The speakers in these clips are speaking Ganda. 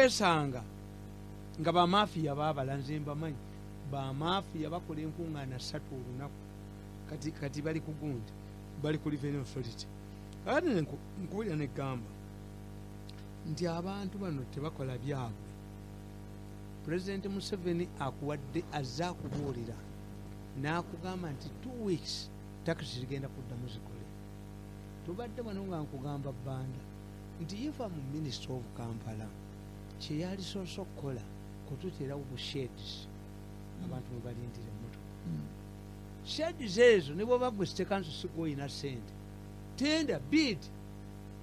Twesanga nga bamafiya babala. Nze mbamanyi, bamafiya bakola enkuŋŋaana 3 olunaku. Kati bali ku gundi, bali ku Revenue Authority. Kakati nkuwulira negamba nti abantu bano tebakola byabwe. Pulezidenti Museveni akuwadde, azze akubuulira n'akugamba nti 2 weeks takisi zigenda kuddamu zikole. Tubadde wano nga nkugamba bbanda nti if am minister of Kampala, kyeyalisoose okukola kututeerawo bu sheds abantu mwe balindira emmotoka. Sheds ezo ne bwoba gwe city council sigwe oyina sente, tender, bid,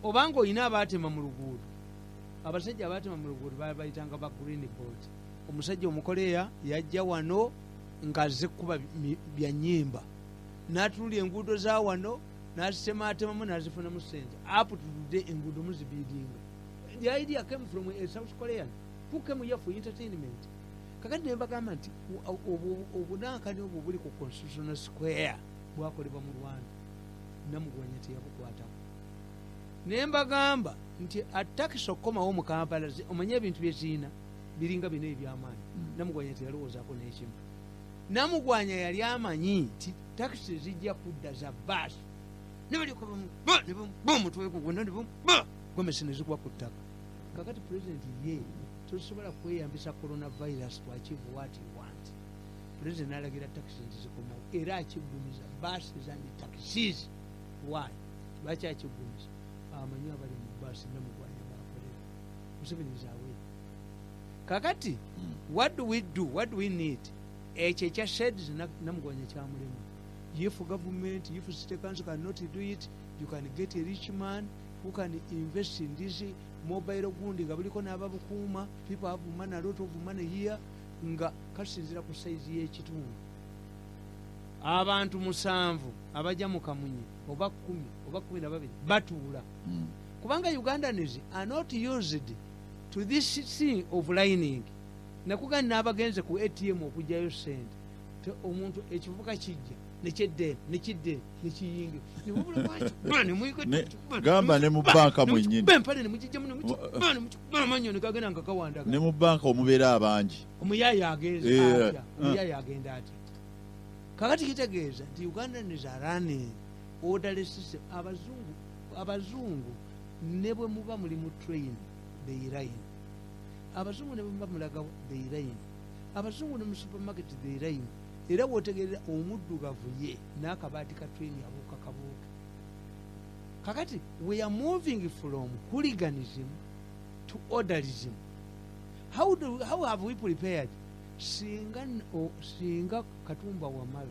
obanga oyina abaatema mu luguudo. Abasajja abaatema mu luguudo bayitanga ba green board. Omusajja Omukoleya yajja wano ng'azze kuba bya nyimba, n'atunula enguudo za wano, n'azitematemamu, n'azifunamu sente. Up to today enguudo muzibidinga. The idea came from a South Korean who came here for entertainment. Kakati ne mbagamba nti obunankani obwo buli ku Constitutional Square bwakolebwa mu Rwanda, Namugwanya teyabukwatako. Ne mbagamba nti atakisi okukomawo mu Kampala, omanye ebintu byeziina biringa bino ebyamaanyi. Namugwanya teyalowoozaako n'ekimu. Namugwanya yali amanyi nti takisi zijja kudda za baasi, nebalyoka omutwe gwo gwonna ne gomesi nezigwa ku ttaka. Kakati Pulezidenti ye tosobola kweyambisa coronavirus to achieve what you want. Pulezidenti nalagira takisi nti zikomawo, era akiggumiza, buses and taxis. Why? Lwaki akiggumiza? Amanyi abali mu baasi Namugwanya bakolera. Museveni zaawe. Kakati what do we do? What do we need? Ekyo ekya sheds Namugwanya kyamulema. If government, if city council cannot do it, you can get a rich man who can invest in this mobile gundi nga buliko n'ababukuuma. People have money, a lot of money here. Nga kasinzira ku size y'ekitundu, abantu musanvu abajja mu Kamunye, oba 10 oba 12 batuula, kubanga Ugandans are not used to this thing of lining. Nakugandi n'abagenze ku ATM okugyayo sente, omuntu ekivubuka kijja nekyedde nekidde nekiyinge. Gamba ne mu banka mwennyini. Empale nemugijjamu, nemukikuba amanyo negagenda nga gawandaga. Ne mu banka omubeera abangi. Omuyaaya agenze atya? Omuyaaya agenda atya? Kakati kitegeeza nti Ugandans are running orderly system. Abazungu ne bwe muba muli mu train, they line. Abazungu ne bwe muba mulagawo, they line. Abazungu ne mu supermarket, they line. Era wotegerera omuddugavu ye n'akabaati ka train abuuka kabuuke. Kakati we are moving from hooliganism to orderism. How have we prepared? Singa Katumba Wamala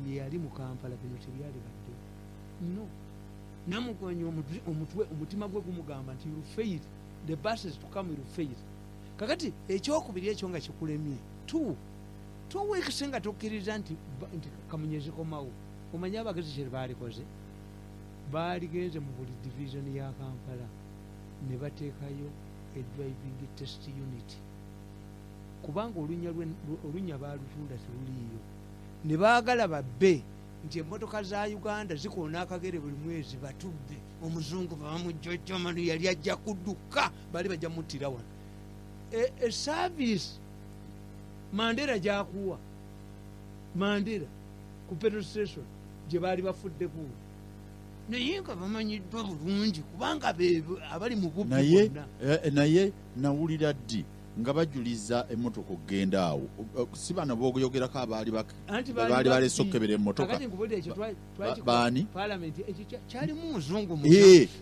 ye yali mu Kampala, bino tebyali baddewo. No Namugwanya omutwe, omutima gwe gumugamba nti you fail, the buses to come will fail. Kakati ekyokubiri ekyo nga kikulemye 2 weeks nga tokkiriza nti kamunye zikomawo, omanye abagezi kye baalikoze? Baaligenze mu buli division ya Kampala ne bateekayo a driving test unit, kubanga olunnya baalutunda teruliiyo. Ne baagala babbe nti emmotoka za Uganda zikoona akagere buli mwezi, batubbe. Omuzungu bamujjojjomanu yali ajja kudduka, baali bajja muttira wano. E service Mandera gyakuwa, Mandera ku petrol station gye baali bafuddeku, naye nga bamanyiddwa bulungi kubanga be abali mu bubbi Naye bwonna. Naye nawulira ddi nga bajuliza emmotoka okugenda awo? Si bano boyogerako abaali Anti baali babbi. balese okukebera emmotoka? Kakati nkubulira ekyo twakikola. Baani? Parliament ekyo kyalimu muzungu,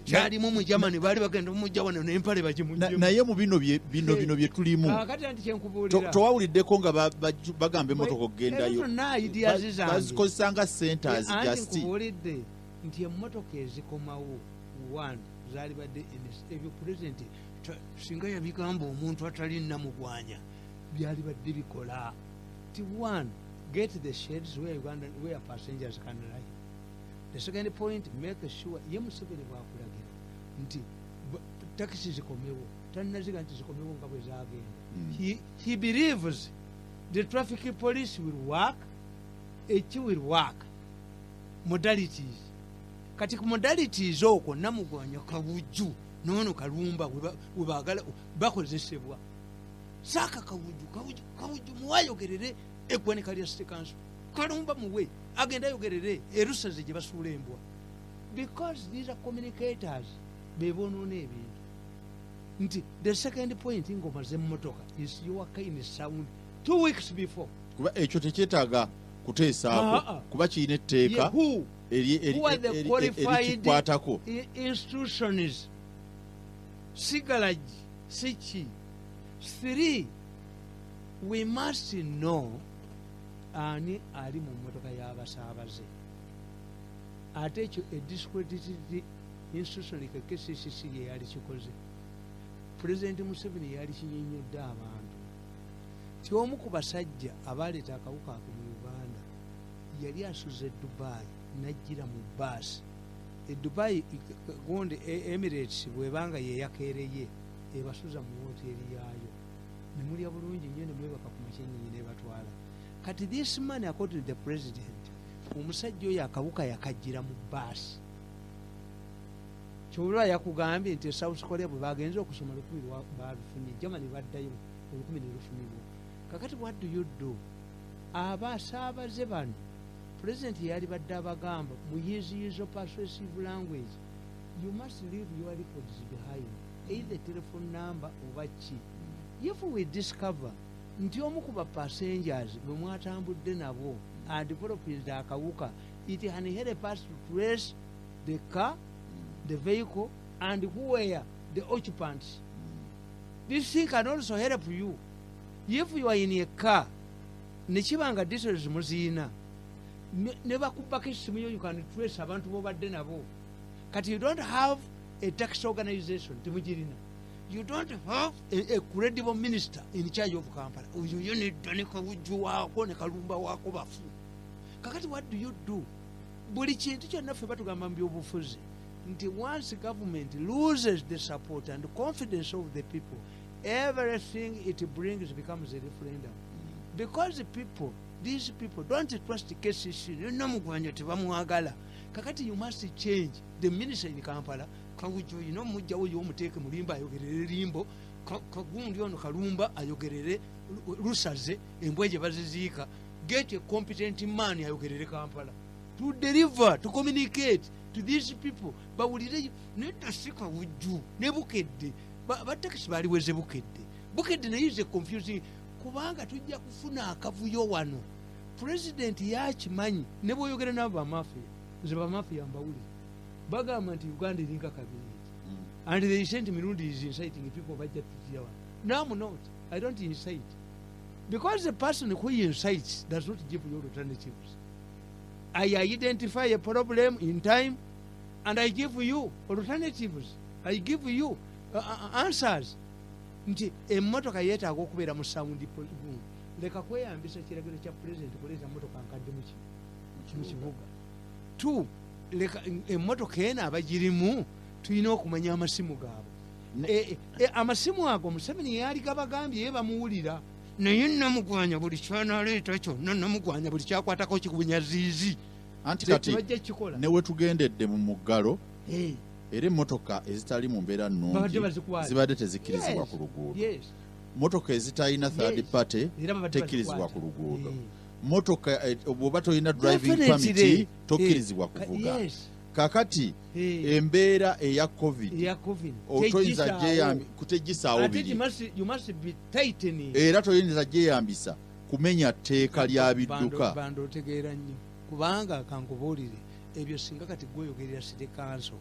kyalimu Mujamani, baali bagenda omujja wano n'empale bagimuggyemu. Naye mu bino bino bino bye tulimu, Kakati anti kyenkubuulira, towawuliddeko nga bagamba emmotoka okugendayo? Ezo zonna ideas zange. Bazikozesa nga centers. Anti just nkubuulidde nti emmotoka ezikomawo, one, zaali badde ebyo President singa yabigamba omuntu atali Namugwanya, byali badde bikola ti one, get the sheds where Uganda, where passengers can lie. The second point, make sure ye Museveni bwakulagira nti takisi zikomewo, tanaziga nti zikomewo nga bwe zagenda. He believes the traffic police will work, eki will work, modalities. Kati ku modalities okwo Namugwanya, Kabujju, noono Kalumba webagala bakozesebwa. Saaka Kawuju, Kawuju, Kawuju muwayogerere eggwanika lya city council. Kalumba muwe agenda ayogerere erusaze gye basuula embwa, because these are communicators bebonoona ebintu. Nti the second point, ngomaze emmotoka is your kind sound 2 weeks before. Kuba ekyo tekyetaaga kuteesaako. Ah, ah. Kuba kirina etteeka Ye, who are the qualified erikikwatako. Institutions sigalagi siki. Three, we must know ani ali mu mmotoka y'abasaabaze. Ate ekyo a discredited institution like KCCC ye yali kikoze. President Museveni yali kinyinyodde abantu ti omu ku basajja abaleeta akawuka ako mu Uganda yali asuze Dubai, najjira mu baasi e Dubai. Gundi Emirates bwebanga yeyakeereye ebasuza mu woteeri yaayo, nemulya bulungi nnyo, nemwebaka ku makyenyinyi nebatwala. Kati this man, according to the president, omusajja oyo akawuka yakajjira mu baasi. Kyolwa yakugambye nti e South Korea bwe bagenze okusoma 1000 balufunye, Germany baddayo 1000 ne lufunibwa. Kakati what do you do? Abasaabaze bano president yali badde abagamba mu his usual persuasive language, you must leave your records behind, either telephone number oba ki. If we discover nti omu ku bapassengers bwe mwatambudde nabo adeveloped akawuka, it can help us to trace the car, the vehicle and who were the occupants. This thing can also help you if you are in a car nekibanga details muziina, ne bakubako essimu yo, you can trace abantu bobadde nabo. Kati you don't have a tax organization, temugirina. You don't have a credible minister in charge of Kampala. Oyo yo nedda ne Kawujju waako ne Kalumba waako bafu. Kakati what do you do? Buli kintu kyonna ffe batugamba mu byobufuzi nti once government loses the support and confidence of the people, everything it brings becomes a referendum, because the people, these people don't trust KCC. Namugwanya tebamwagala. Kakati you must change the minister in Kampala. Kawujju oyina omugjawo yomuteeke mulimba ayogerere limbo. Kagundi ono Kalumba ayogerere Lusaze embwa gye baziziika. Get a competent man ayogerere Kampala to deliver, to communicate to these people bawulire. Nedda si Kawujju ne Bukedde. Batakisi baliweze Bukedde. Bukedde naye is a confusing, kubanga tujja kufuna akavuyo wano. Pulezidenti yakimanyi ne bwoyogera nabo bamafiya. Nze bamafiya mbawulire bagamba nti Uganda eringa kabineeti and they sent Mirundi is inciting people, bajja tutira wano. No, I'm not. I don't incite, because the person who incites does not give you alternatives. I identify a problem in time and I give you alternatives. I give you answers nti emmotoka yeetaaga okubeera mu sound gundi. Leka kweyambisa kiragiro kya president kuleeta motoka nkadde mu kibuga. Two, leka emmotoka eno abagirimu tulina okumanya amasimu gaabwe. Amasimu ago Museveni yali gabagambye ye bamuwulira, naye Namugwanya buli kyanaleeta kyonna, Namugwanya buli kyakwatako kikubunya ziizi. Anti kati tebajja kikola. Ne wetugendedde mu muggalo, era emmotoka ezitali mu mbeera Babadde nnungi bazikwata. zibadde tezikkirizibwa ku luguudo. Motoka ezitalina third party Era babadde tekkirizibwa bazikwata. ku luguudo. Motoka bw'oba tolina driving permit tokkirizibwa kuvuga. Kakati embeera eya COVID eya COVID toyinza teggisaawo. Kuteggisaawo Ate biri. you must be tightening. Era toyinza gyeyambisa kumenya tteeka lya bidduka. Bando otegeera nnyo, kubanga kankubuulire ebyo singa kati gweyogerera city council,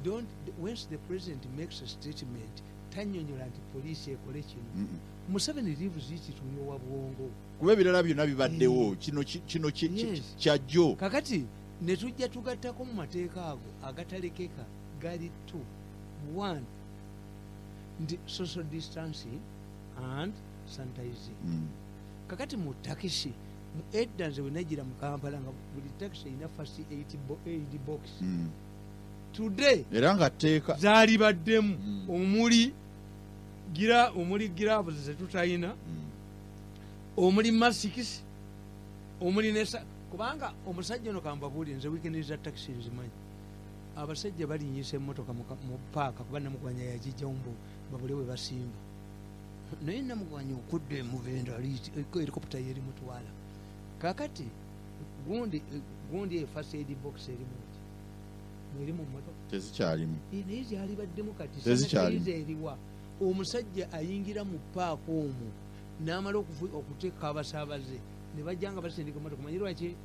don't, once the president makes a statement, tanyonyola nti poliisi ekole kino. Museveni leaves it to yowa bwongo. Kuba ebirala byonna bibaddewo, kino kyajjo. Kakati ne tujja tugattako mu mateeka ago agatalekeka gali two. One, nti social distancing and sanitizing. Kakati mu takisi mu edda nze bwe nagira mu Kampala nga buli takisi erina first aid box. Today Era nga tteeka. zaali baddemu omuli gira, omuli gloves zetutalina, omuli masks, omuli nesa, kubanga omusajja ono kambabuulire, nze weekend za takisi nzimanyi. Abasajja balinyisa emmotoka mu paaka kuba Namugwanya yagijjawo mbu babule we basimba. Naye Namugwanya okudda emuvendo, helicopter yerimutwala. Kakati gundi eyo first aid box erimu ki? Mweri mu mmotoka? Tezikyalimu. Naye zyalibaddemu kati. Tezikyalimu. Sanitizer eriwa? Omusajja ayingira mu paaka omwo n'amala okuteeka abasaabaze ne bajja nga basindika emotoka. Manyi lwaki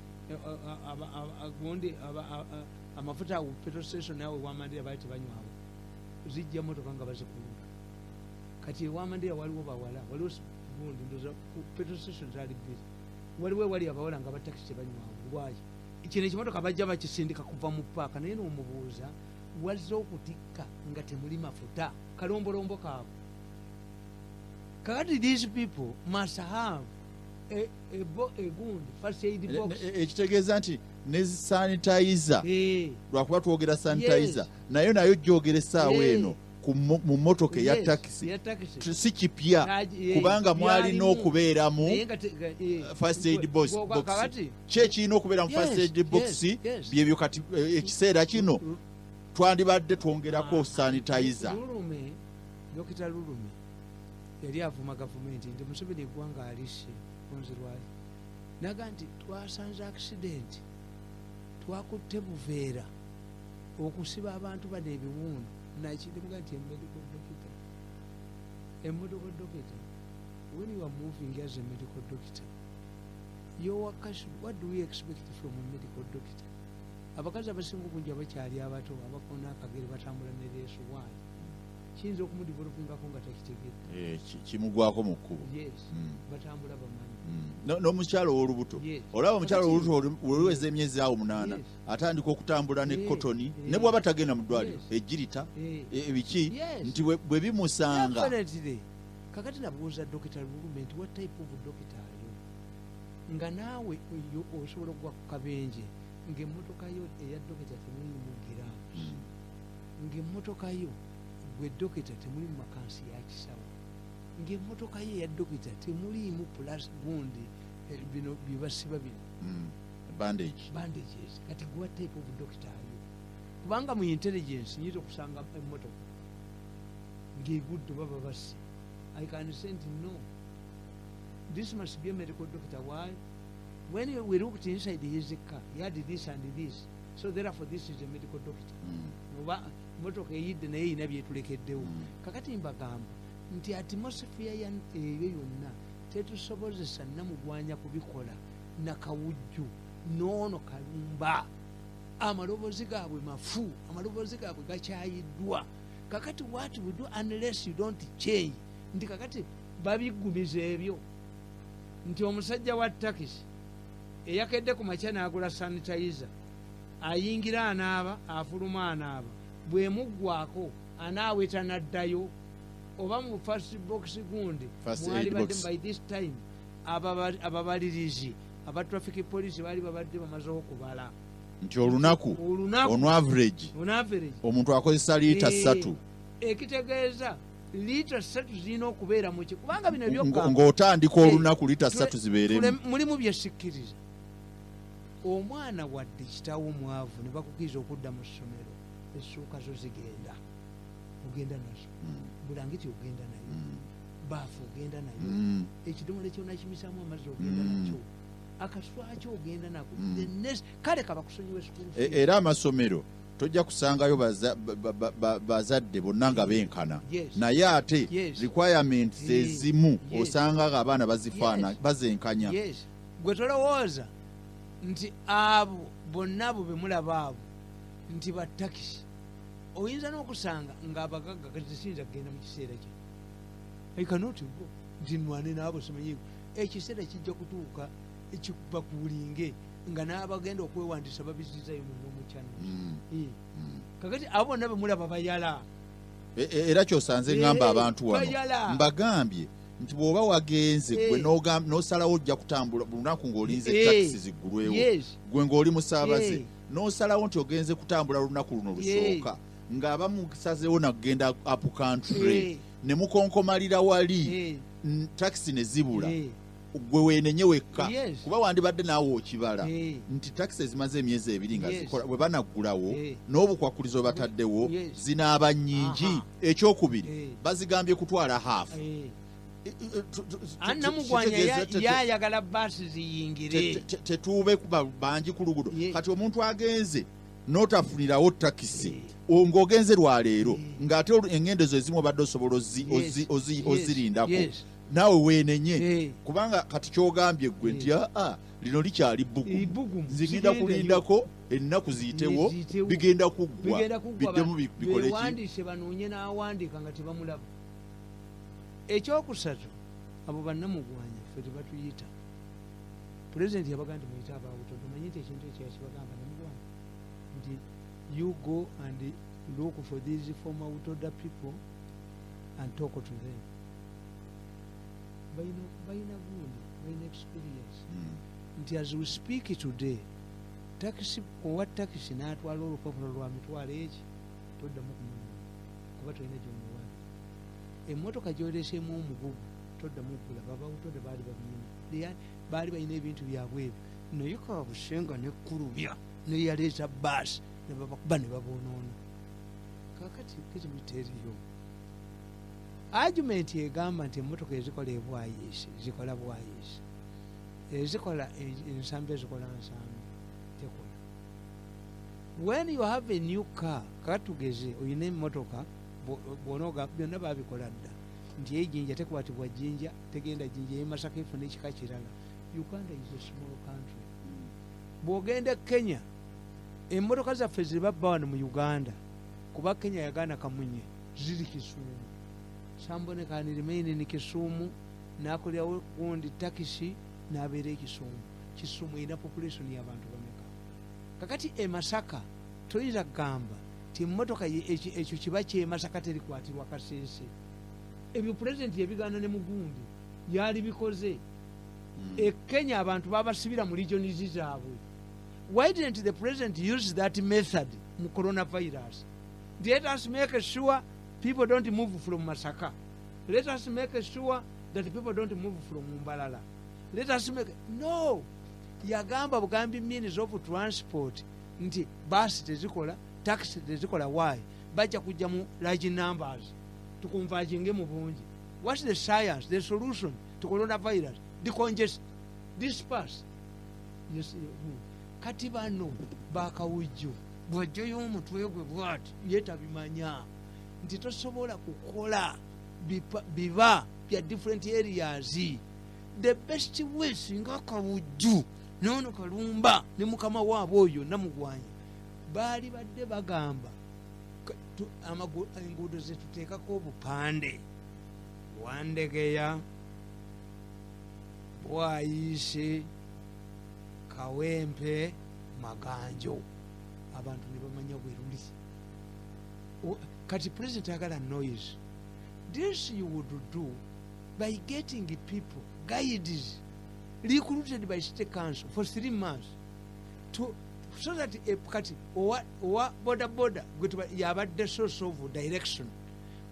gundi amafuta awo, petrol station awo ewamandira baali tebanywawo, zijja motoka nga bazikulula. Kati ewamandira waliwo bawala, waliwo gundi, ndoza ku petrol station zaali bbiri, waliwo ewali abawala nga batakisi tebanywawo. Lwaki? Kino ekimotoka bajja bakisindika kuva mu paaka, naye n'omubuuza, wazze okutikka nga temuli mafuta, kalombolombo kaabwe. Kakati these people must have egundi first aid box. Ekitegeeza nti ne sanitizer, lwakuba twogera sanitizer, nayo gyogera essaawa eno mu mmotoka eya takisi eya takisi. Si kipya, kubanga mwalina byalimu. okubeeramu Naye nga first aid box. Kakati Ki ekirina okubeera mu first aid box? Byebyo kati ekiseera kino twandibadde twongerako sanitizer. Lulume, Dokita Lulume yali avuma gavumenti nti Museveni eggwanga alisse konzi. Lwali naga nti twasanze accident, twakutte buveera okusiba abantu bano ebiwundu. Nakirimuga nti a medical doctor, a medical doctor, when you are moving as a medical doctor, your cash, what do we expect from a medical doctor? Abakazi abasinga obungi abakyali abato abakona akagere batambula ne leesu. Waayi kiyinza okumudevelopingako nga takitegedde. Kimugwako mu kkubo. Yes. Batambula bamanyi. N'omukyalo ow'olubuto, olaba omukyalo ow'olubuto oluweza emyezi awo 8, atandika okutambula ne kotoni, ne bwaba tagenda mu ddwaliro, ejirita, ebiki, nti bwe bimusanga. Definitely. Kakati nabuuza Dokita Lulume nti what type of doctor are you, nga naawe oyo osobola okugwa ku kabenje ng'emmotoka yo eya dokita temulimu gloves, ng'emmotoka yo gwe dokita temulimu makansi ya kisawo, ng'emmotoka yo eya dokita temuliimu plus gundi, bino byebasiba bino, Bandage. Bandages. Kati gwe what type of doctor are you? Kubanga mu intelligence nyinza okusanga emmotoka ng'egudde baba basse, I can say nti no, this must be a medical doctor. Why? When we looked inside his car, he had this and this, so therefore this is a medical doctor. Oba motoka eyidde naye erina byetulekeddewo. Kakati mbagamba nti atmosphere eyo yonna tetusobozesa Namugwanya kubikola nakawujju noono kalumba. Amaloboozi gaabwe mafu, amaloboozi gaabwe gakyayiddwa. Kakati what we do, unless you don't change, nti kakati babiggumiza ebyo nti omusajja wa takisi eyakedde ku makya n'agula sanitizer, ayingira anaaba, afuluma anaaba, bwemuggwako anaaweta n'addayo oba mu first box gundi First aid mwalibadde box. By this time ababalirizi aba traffic police baali babadde bamaze okubala nti olunaku, olunaku, on average, on average, omuntu akozesa liita 3. Ekitegeeza liita 3 zirina okubeera muki, kubanga bino ebyokugamba Ng'otandika olunaku liita 3 zibeeremu. Mulimu byesikkiriza. Omwana wadde kitawo mwavu ne bakukkiriza okudda mu ssomero, essuuka zo zigenda, ogenda nazo, bulangiti ogenda nayo, baafu ogenda nayo, ekidomole kyona kimisaamu amazzi ogenda nakyo, akaswaki ogenda nako. The next, kale kabakusonyiwe school fees. Era amasomero tojja kusangayo bazadde bonna nga benkana, naye ate requirements ezimu osanga nga abaana bazifaana, bazenkanya. Yes, gwe tolowooza nti abo bonna abo bemulaba abo nti batakisi, oyinza n'okusanga ng'abagagga. Kati siyinza kugenda mu kiseera kino, I cannot go nti nwane naabo simanyi. Ekiseera kijja kutuuka ekibakuulinge nga n'abagenda okwewandiisa babizizaayo muno mukyano. Kakati abo bonna bemulaba bayala. Era kyosanze ŋŋamba abantu wano, Bayala. mbagambye nti bw'oba wagenze gwe n'osalawo ojja kutambula buli lunaku ng'olinze takisi ziggulwewo, gwe ng'oli musaabaze, n'osalawo nti ogenze kutambula lunaku luno lusooka, ng'abamu sazeewo nakugenda up country, ne mukonkomalira wali, takisi ne zibula, gwe weenenye wekka, kuba wandibadde naawe okibala nti takisi ezimaze emyezi 2 nga zikola bwe banaggulawo, n'obukwakulizo bwe bataddewo, zinaaba nnyingi. Ekyokubiri, bazigambye kutwala half. Namugwanya yayagala baasi ziyingire. Tetuube bangi ku luguudo. Kati omuntu agenze n'otafunirawo takisi ng'ogenze lwaleero, ng'ate engendo ezo ezimu obadde osobola ozirindako, naawe weenenye, kubanga kati kyogambye ggwe nti aa lino likyali bbugumu, nze ngenda kulindako ennaku ziyitewo, bigenda kuggwa biddemu bikole ki? Bewandiise, banoonye n'awandiika nga tebamulaba. Ekyokusatu, abo bannamugwanya ffe tebatuyita. Pulezidenti yabaga nti muyite abawutodo. Manyi nti ekintu ekyo yakibagamba namugwanya nti you go and look for these former UTODA people and talk to them. Balina gundi, balina experience nti as we speak today, takisi, owa takisi n'atwala olupapula lwa mitwalo eki, toddamu kumunona kuba tolina gyomuwabira. Emmotoka gyoleseemu omugugu toddamu kugula. Babawutode baali babiyina, baali balina ebintu byabwe ebyo, naye kabusenga nekkulubya neyaleeta baasi nebabakuba ne babonoona. Kakati kitimiteeriyo argument egamba nti emmotoka ezikola ebwayiisi zikola bwayiisi, ezikola ensambi ezikola nsambi, tekola. When you have a new car, katugeze oyina emmotoka, bwonoga byonna babikola dda nti ejinja tekwatibwa jjinja, tegenda jjinja, emasaka efuna ekika kirala. Uganda is a small country. Bwogenda e Kenya, emmotoka zaffe zebabba wano mu Uganda, kuba Kenya yagaana kamunye, ziri Kisuumu. Somebody can remain in Kisumu nakolerawo gundi takisi nabeera ekisuumu. Kisuumu erina population y'abantu bameka? Kakati e Masaka toyinza kugamba ti emmotoka ekyo kiba kyemasaka terikwatirwa Kasese. Ebyo pulezidenti yabigaana ne mugundi yali bikoze. E Kenya abantu babasibira mu regions zaabwe. Why didn't the president use that method mu coronavirus? Let us make sure people don't move from Masaka, let us make sure that people don't move from Mbarara, let us make no. Yagamba bugambi means of transport nti baasi tezikola, taxi tezikola. Why? Bajja kujja mu large numbers, tuconverginge mu bungi. What's the science, the solution to coronavirus? Decongest, disperse. Yes, Kati bano bakawujjo bwajjayo omutwe gwe bwati ye tabimanya nti tosobola kukola biba bya different areas. The best way, singa kawujju nono kalumba ne mukama waabwe oyo namugwanya baali badde bagamba enguudo zetuteekako obupande: Wandegeya, Bwayiise, Kawempe, Maganjo, abantu ne bamanya bwe luli. Kati president agala noise. This you would do by getting people, guides recruited by city council for 3 months to, so that kati owa boda boda gwe yabadde source of direction.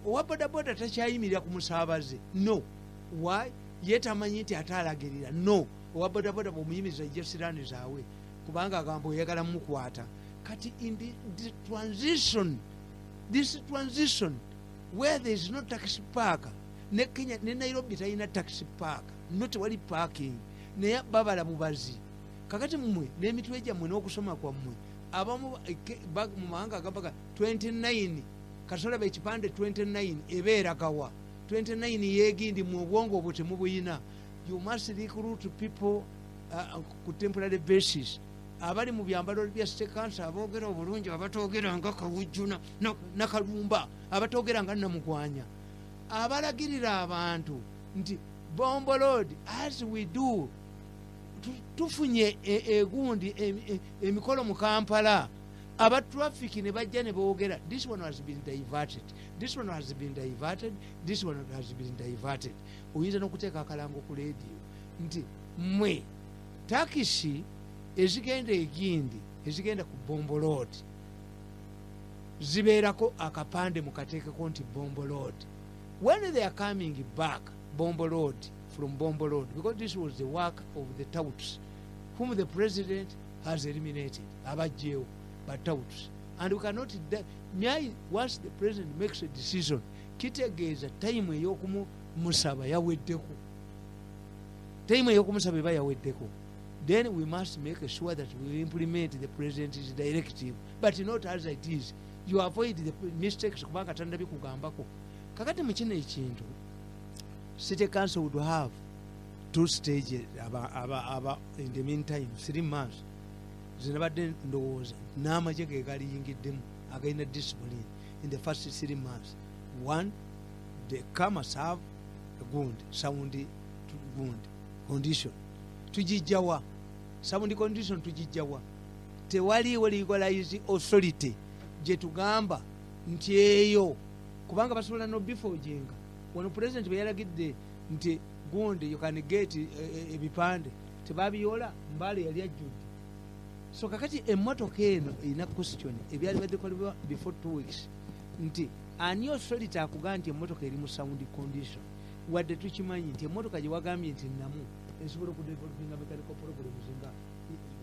Owa boda boda takyayimirira ku musaabaze. No, why? Ye tamanyi nti ate alagirira. No, owa boda boda bwomuyimiriza ejja siraani zaawe, kubanga agamba oyagala mukwata. Kati in the transition, this transition where there is no taxi park, ne Kenya ne Nairobi talina taxi park, no, tewali parking, naye babala bubazi. Kakati mmwe n'emitwe gyammwe n'okusoma kwammwe, abamu mu mawanga agabaga 29, kasolaba ekipande 29 ebeeragawa 29 yegindi mu obwongo obwo temubuyina. You must recruit people ku temporary basis, abali mu byambalo bya city council, aboogera obulungi, abatoogera nga Kawujju nakalumba, abatoogera nga Namugwanya, abalagirira abantu nti Bombo Road, as we do, tufunye egundi emikolo mu Kampala, aba traffic ne bajja ne boogera, "This one has been diverted, this one has been diverted, this one has been diverted." Oyinza n'okuteeka akalango ku leediyo nti mmwe takisi ezigenda egindi, ezigenda ku Bombo Road, zibeerako akapande, mukateekeko nti Bombo Road. When they are coming back Bombo Road, from Bombo Road, because this was the work of the touts whom the president has eliminated, abajjeewo batouts, and we cannot. Once the president makes a decision, kitegeeza time ey'okumu Musaba yaweddeko, time eyokumusaba eba yaweddeko. Then we must make sure that we implement the president's directive, but not as it is. You avoid the mistakes, kubanga tandabye kugambako. Kakati mu kino ekintu, city council would have two stages. Aba in the meantime, 3 months zinabadde ndowooza n'amagye ge galiyingiddemu agalina discipline. In the first 3 months, one, the car must have a good sound, good condition. Tugijjawa sound condition? Tugijjawa? Tewaliwo legalize authority gye tugamba nti eyo, kubanga basobola nobifojenga. Wano president bwe yalagidde nti gundi, you can get ebipande, tebabiyola. Mbale yali ajjudde. So kakati emmotoka eno erina question ebyali badde kolebwa before 2 weeks, nti ani authority akugaa nti emmotoka eri mu sound condition? Wadde tukimanyi nti emmotoka gye wagambye nti namu esobola okudevelopinga mechanical problems nga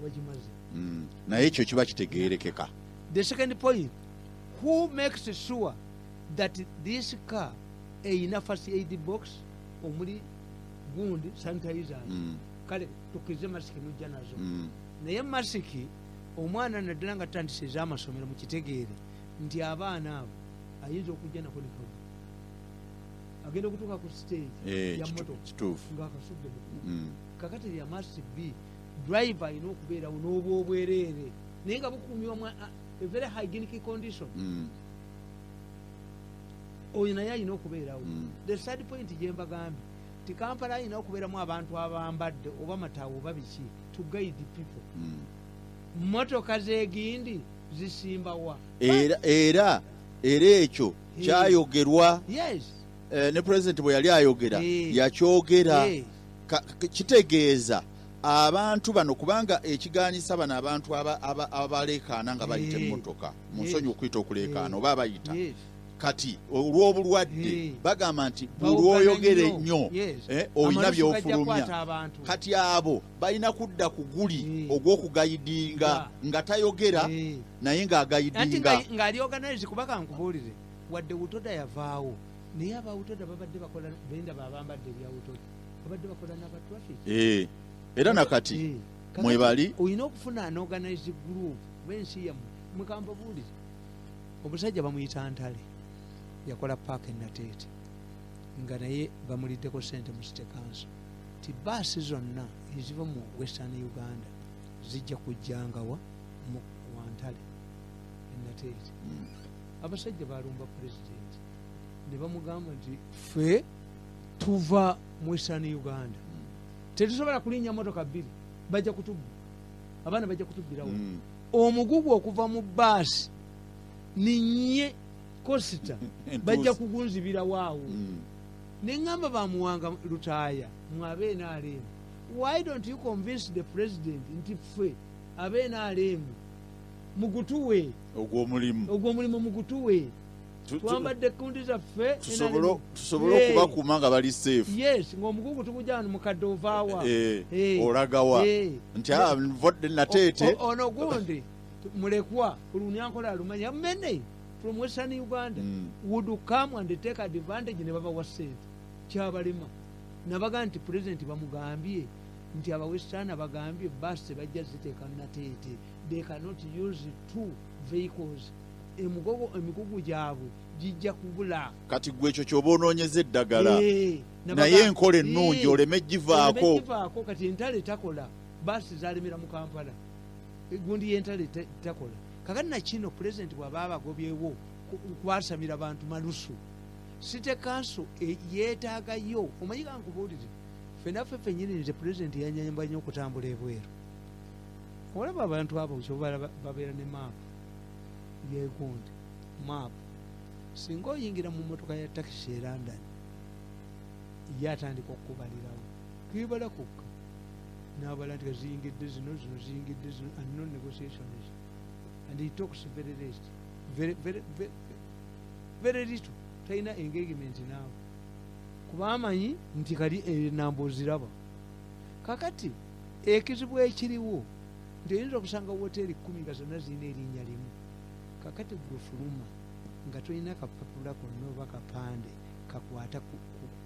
wagimaze. Naye ekyo kiba kitegeerekeka. The second point, who makes sure that this car eyina first aid box omuli gundi sanitizers? Kale tukkirize masiki nujja nazo, naye masiki omwana, naddala nga tutandise ez'amasomero, mukitegeere nti abaana abo ayinza okujja nako nekagu agenda okutuuka ku stage ya motoka ng'akasudde mu Kakati there must be driver, alina okubeerawo n'oba obwereere, naye nga bukuumibwa mu a very hygienic condition. Oyo naye alina okubeerawo. The third point gye mbagambye ti Kampala alina okubeeramu abantu abambadde oba mataawo oba biki to guide people. Motoka zegindi zisimbawa? Era ekyo kyayogerwa. Ne president bwe yali ayogera yakyogera. Kitegeeza abantu bano, kubanga ekiganyisa bano abantu abaleekaana nga bayita emmotoka mu nsonyi okuyita okuleekaana oba abayita kati olw'obulwadde, bagamba nti buli lwoyogera ennyo olina Amalusu gajja by'ofulumya. Kwata abantu. Kati abo balina kudda ku guli ogw'okuguidinga nga tayogera naye Anti ng'aguidinga. Ng'ali organize, kuba kankubuulire, wadde UTODA yavaawo, naye aba UTODA babadde bakola, bendaba abambadde ebya UTODA babadde bakola n'aba traffic. Era nakati Kakati mwebali. Olina okufuna an organized group b'ensi yammwe. Mukambabuulire, omusajja bamuyita Ntale, yakola paaka enateete, nga naye bamuliddeko sente mu city council, ti baasi zonna eziva mu Western Uganda zijja kujjangawa mu Wantale enateete. Abasajja balumba pulezidenti ne bamugamba nti ffe tuva mu Western Uganda, tetusobola kulinnya motoka bbiri, bajja kutubba abaana, bajja kutubbirawo. Omugugu okuva mu baasi ninye coaster bajja kugunzibirawo awo. Neŋŋamba bamuwanga Lutaaya, mwabe NRM, why don't you convince the president nti ffe abe NRM mugutuwe? Ogw'omulimu. Ogw'omulimu mugutuwe. Twambadde kundi zaffe. Tusobole okubakuuma nga bali safe. Yes, ng'omugugu tugujja wano, mukadde ovaawa? Olagawa? Nti ah, nvudde Nateete. Ono gundi mulekwa olunyankola alumanya, many from Western Uganda would come and take advantage ne babawa sente. Kyabalema nabaga nti president bamugambye nti abawestern bagambye basi tebajja ziteeka Nateete, they cannot use two vehicles. Emugogo emigugu gyabwe gijja kubula. Kati gwe ekyo kyoba onoonyeza eddagala, naye enkola ennungi oleme givaako. Oleme givaako. Kati entale takola, baasi zalemera mu Kampala, egundi y'entale takola. Kakati nakino pulezidenti bw'aba abagobyewo kwasamira bantu malusu, city council yeetaagayo. Omanyi, kankubuulire, ffenaffe ffennyini, nze pulezidenti yanyamba nnyo okutambula ebweru. Olaba abantu abo kyoba babeera ne maapu yegundi maapu. Singa oyingira mu motoka ya takisi e London, ye atandika okukubalirawo kibala kokka nabala nti kaziyingidde zino, zino ziyingidde zino, and no negotiations, and he talks very less, very, very, very, very little. Talina engagement naawe, kuba amanyi nti kali enamba oziraba. Kakati ekizibu ekiriwo nti oyinza okusanga woteeri 10 nga zonna zirina erinnya limu. Kakati gwe fuluma nga tolina kapapula konna oba kapande kakwata ku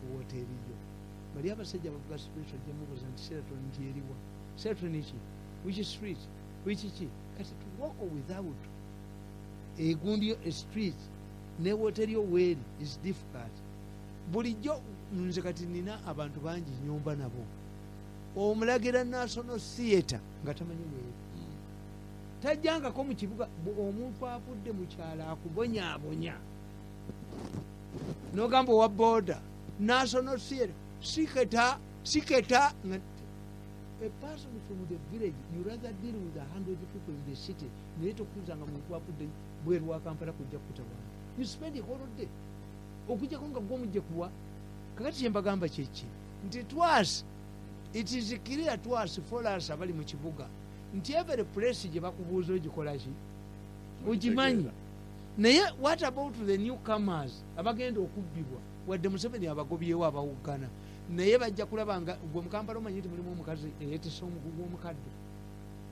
ku woteeri yo. Bali abasajja bavuga special, ojja mubuuza nti Sheraton nti eriwa? Sheraton ki? Which street? Which ki? Kati to walk without egundi yo, street ne woteeri yo weeri is difficult. Bulijjo nze kati nina abantu bangi nyumba nabo, omulagira National Theatre nga tamanyi weeri, tajjangako mu kibuga. Omuntu avudde mu kyalo akubonyaabonya nogamba owa boda National Theatre siketa siketa a person from the village, you rather deal with 100 people in the city, naye tokkirizanga muntu avudde bweru wa Kampala kujja kutawaana. You spend a whole day okujjako nga gwomujje kuwa. Kakati kyembagamba kyeki nti twas it is clear to us, for us abali mu kibuga, nti every place gye bakubuuza ogikolaki ogimanyi. Naye what about the newcomers abagenda okubbibwa? Wadde Museveni abagobyewo abawugana, naye bajja kulaba nga gwe mukampala omanyi nti mulimu omukazi eyetisa omugugu omukadde.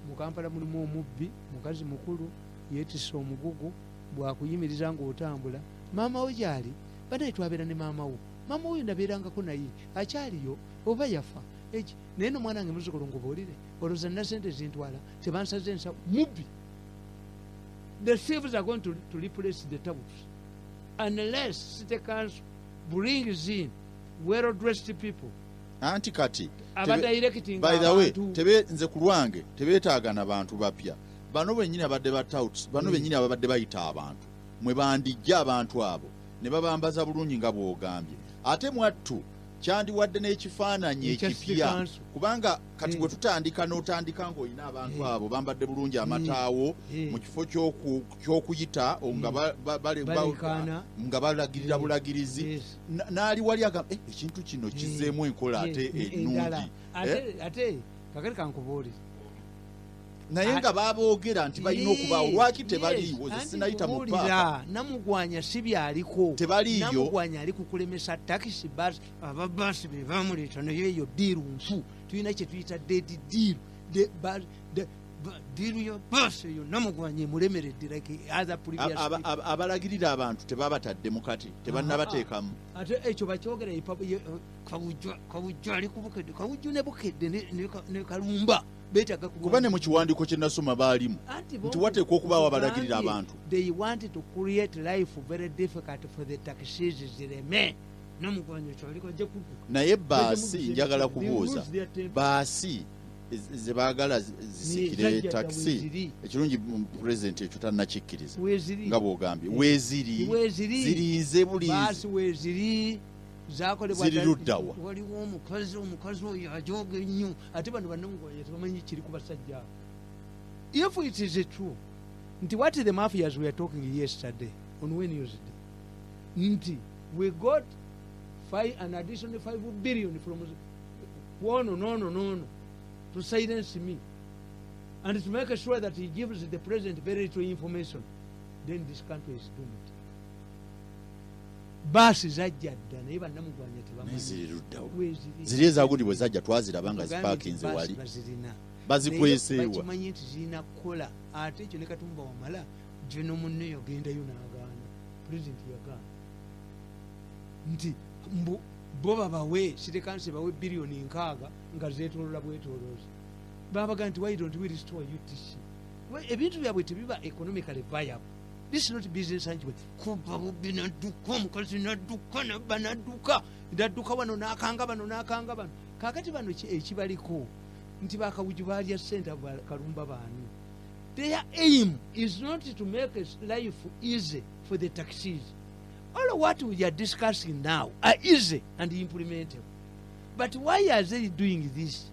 Mu Kampala mulimu omubbi mukazi mukulu yeetisse omugugu, bwakuyimiriza ng'otambula, maama wo gyali, banaye twabeera ne maama wo, maama oyo nabeerangako naye akyaliyo oba yafa eki? Naye no mwana wange muzukulu ngubuulire, olowooza nina sente zintwala tebansaze ensawo? Mubbi. The thieves are going to replace the touts unless city council brings in well dressed people Anti kati abadirecting by the way, abantu. Tebe nze ku lwange tebeetaaga na bantu bapya. Bano bennyini abadde ba touts, bano bennyini ababadde bayita abantu, mwe bandijja abantu abo ne babambaza bulungi nga bw'ogambye. Ate mwattu kyandiwadde n'ekifaananyi Ekya city ekipya council. Kubanga kati bwe tutandika n'otandika ng'olina abantu abo bambadde bulungi amataawo mu kifo ky'okuyita nga Baleekaana. nga balagirira bulagirizi. N'ali wali agamba, "Eh, ekintu kino kizzeemu enkola ate Endala. ennungi." Ate kakati kankubuulire. Naye nga baboogera nti balina okubaawo, lwaki tebaliiwo? Ze Anti sinayita mu nkubuulira, paaka. Namugwanya si byaliko. Tebaliiyo. Namugwanya ali kukulemesa takisi basi, ababaasi be bamuleeta, naye eyo deal nfu. Tulina kye tuyita dead deal. Deal ya baasi eyo Namugwanya emulemeredde like other previous people. Abalagirira abantu tebabatadde mukati, tebannabateekamu. Ate ekyo bakyogera Kawujju ali ku Bukedde, Kawujju ne Bukedde ne Kalumba beetaaga Kuba ne mu kiwandiiko kye nasoma baalimu Anti nti wateekwa okubaawo abalagirira abantu. They want to create life very difficult for the taxis zireme. Namugwanya kyaliko ajja kudduka. Naye baasi, Bajja njagala they kubuuza, lose their temper. baasi ze baagala zisikire Zajja dda takisi, weeziri. ekirungi pulezidenti ekyo tannakikkiriza. Weeziri. Nga bw'ogambye weeziri. Weeziri. Zirinze bulinzi. Baasi weeziri, zakolebwa. Ziri ludda wa? Waliwo omukazi oyo ajoga ennyo. Ate bano bannamugwanya tebamanyi kiri ku basajja abo. If it is true nti what the mafias were talking yesterday on Wednesday, nti we got an additional 5 billion from wono nono nono to silence me and to make sure that he gives the president very little information, then this country is doomed. Baasi zajja dda, naye bannamugwanya Naye tebamanyi. ziri luddawo? Weeziri. Ziri ezagundi bwe zajja twaziraba nga Tugambye nti zipaakinze baasi wali. Bazirina. Bazikweseewa. Naye bakimanyi nti zirina kukola. Ate ekyo ne Katumba Wamala geno munne yagendayo n'agaana. Pulezidenti yagaana nti mbu bo babawe city council bawe 60 biliyoni nga zeetolola bwetoloozi. Babaga nti why don't we restore UTC? Ebintu byabwe tebiba economically viable. This is not business arrangement. Kuba bubbi nadduka, omukazi nadduka, nabba nadduka, nadduka wano nakanga bano nakanga bano. Kakati bano ekibaliko nti bakawuju balya sente. Kalumba baani? Their aim is not to make life easy for the taxis. All what we are discussing now are easy and implementable, but why are they doing this?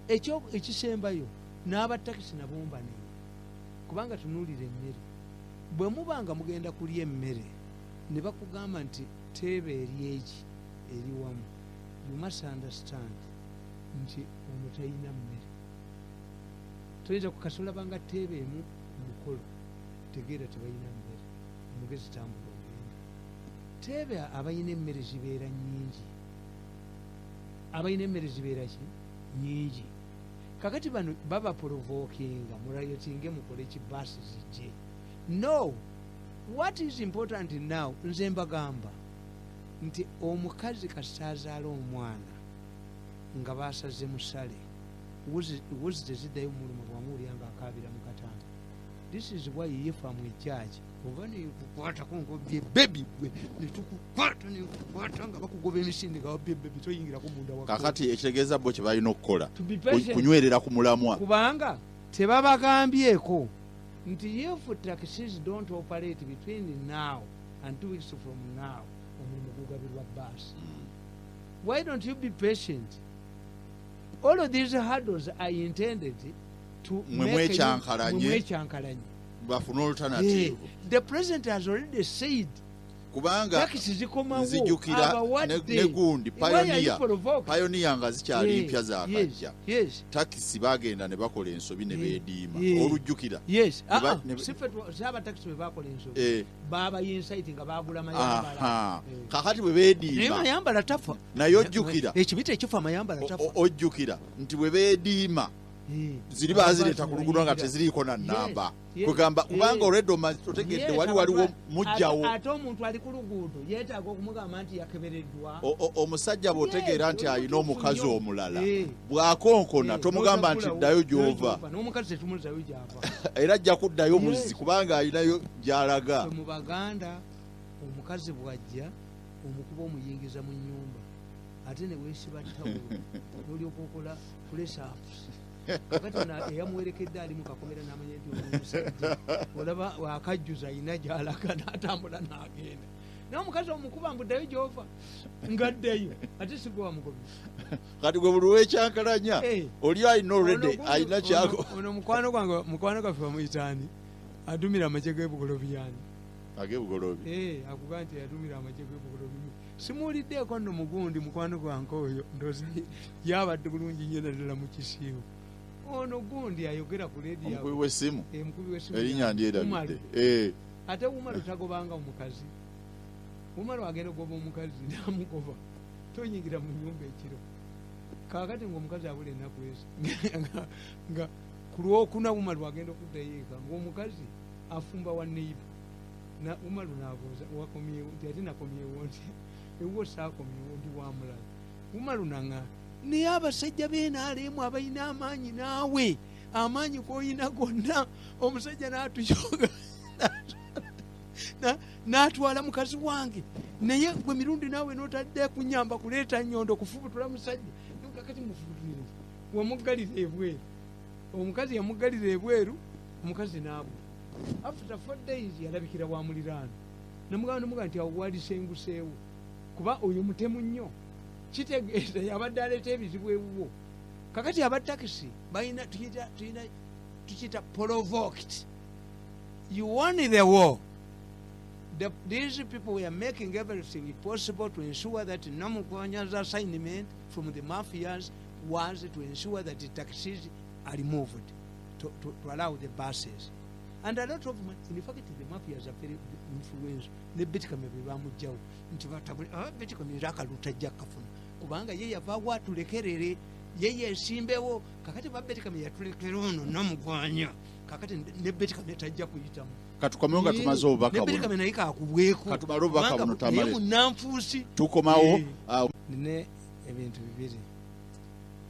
Ekyo ekisembayo n'abatakisi nabo mbanenya, kubanga tunuulira emmere. Bwe muba nga mugenda kulya emmere ne bakugamba nti teeba eri eki eri wamu, you must understand nti ono talina mmere. Toyinza kukasolabanga teeba emu ku mukolo, tegeera tebalina mmere. Omugezi tambula ogenda teebe. Abalina emmere zibeera nnyingi, abalina emmere zibeera ki nyingi. Kakati bano baba provokinga muriotinge mukole kibaasi zijje. No, what is important now, nze mbagamba Nti omukazi kasita azaala omwana nga basaze musale, wuzi teziddayo muluma bwamuwulira nga akaabira mu katanda. This is why if I'm a judge, oba nekukwatako ngobye baby gwe, netukukwata nekukwata nga bakugoba emisinde nga wabbye baby, toyingirako munda wa Kakati ekitegeeza bo kye balina okukola To be patient. Kunywerera ku mulamwa. Kubanga tebabagambyeko nti if taxis don't operate between now and 2 weeks from now, omulimu gugabirwa baasi. Why don't you be patient? All of these hurdles are intended to Mwe make you- mwekyankalanye. mwe mwekyankalanye. Bafune alternative. The president has already said Kubanga takisi zikomawo. nzijukira Abawadde. ne gundi Why are you Pioneer provoked? Pioneer nga zikyali mpya zakajja, takisi bagenda ne bakola ensobi ne beediima. Olujjukira? Yes. Ne Si ffe si abatakisi bwe bakola ensobi. Baba insight nga bagula mayambala. Kakati bwe Naye beediima mayambala tafa. Naye ojjukira Ekibi tekifa, mayambala tafa. Ojjukira nti bwe beediima ziri bazireeta ku luguudo nga teziriiko na nnamba. Kugamba kubanga olwedde otegedde wali waliwo mujjawo. Ate omuntu ali ku luguudo yeetaaga okumugamba nti yakebereddwa. Omusajja bw'otegeera Yes, nti oli alina mutuufu omukazi nnyo. omulala, bw'akonkona tomugamba nti N'otaggulawo, ddayo gy'ova. N'omukazi tetumuzzayo gy'ava. Era ajja kuddayo muzzi kubanga alinayo gy'alaga. Ffe mu Baganda, omukazi bw'ajja omukuba omuyingiza mu nnyumba, ate ne weesiba tawulo n'olyoka okola press-ups. Kakati ono eyamuwerekedde ali mu kakomera n'amanya nti ono omusajja olaba akajjuza alina gy'alaga, n'atambula n'agenda. Naye omukazi omukuba mbuddayo gy'ova, ng'addayo, ate sigwe wamugobye. Kati gwe buli lwekyankalanya oli alina olwedde Ono alina kyako. Ono mukwano gwange, mukwano gwaffe bamuyitaani, adumira amagye g'ebugolobyani. Ag'ebugolobi. Akuga nti yadumira amagye g'ebugolobi. Simuwuliddeeko nno mugundi mukwano gwange oyo, ndooza yabadde bulungi nnyo naddala mu kisiibo. Ono gundi ayogera ku rediyo. Omukubi w'essimu. Omukubi w'essimu. Erinnya ndyerabidde. Umaru. Ate Umaru tagobanga omukazi. Umaru agenda okugoba omukazi namugoba, toyingira mu nyumba ekiro. Kakati ngaomukazi abula ennaku ezi nga ku lwokuna Umaru agenda okuddayo eka ngaomukazi afumba wa neighbour. Umaru nabuuza, wakomyewo? Nti ate nakomyewo nti ewuwo saakomyewo, ndi wa mulala. Umaru naŋa, naye abasajja b'enaalemu abalina amaanyi, naawe amaanyi goyina gonna, omusajja n'atuyoga n'atwala mukazi wange, naye gwe mirundi naawe notadde kunyamba kuleeta nyondo kufubutula musajja. Kakati mufubutulire wamuggalira ebweru, omukazi yamuggalira ebweru, omukazi naabula. After 4 days yalabikira wa muliraano, namugamba namugaa nti awo walisenguseewo kuba oyo mutemu nnyo, kitegeeza yabadde aleeta ebizibu ewuwo. Kakati abatakisi balina tukiyita provoked. You won the war. These people were making everything possible to ensure that Namugwanya's assignment from the mafias was to ensure that the taxis are removed to allow the buses. And a lot of, in fact, the mafias are very influential. Ne Beti Kamya bwe bamugjawo nti batabule, Beti Kamya era akalulu tajja kafuna kubanga ye yavaawo atulekerere, ye yesimbewo. Kakati ba Beti Kamya yatulekera ono Namugwanya, kakati ne Beti Kamya tajja kuyitamu. Katukomewo nga tumaze obubaka Ne Beti buno. Kamya naye kakubweko. Katumale obubaka Kubanga buno, Tamale. naye munnanfuusi. Tukomawo. Nina ebintu bibiri.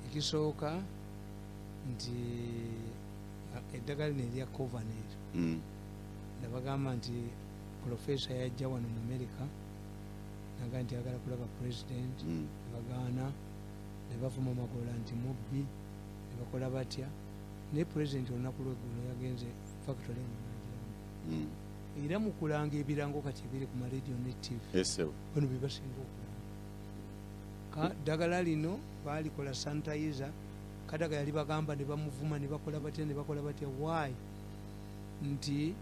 Ekisooka nti eddagala lino erya Covanel, nabagamba nti profesa yajja wano mu America naga nti ayagala kulaba president. Nebagaana, ne bavuma Magola nti mubbi, ne bakola batya, naye president olunaku lweggulo yagenze factory eno nagiramba. Era mukulanga ebirango kati ebiri ku marediyo ne TV, bano be basinga okulanga. Ddagala lino baalikola sanitizer. Kadaga yali bagamba ne bamuvuma ne bakola batya ne bakola batya. Why? Nti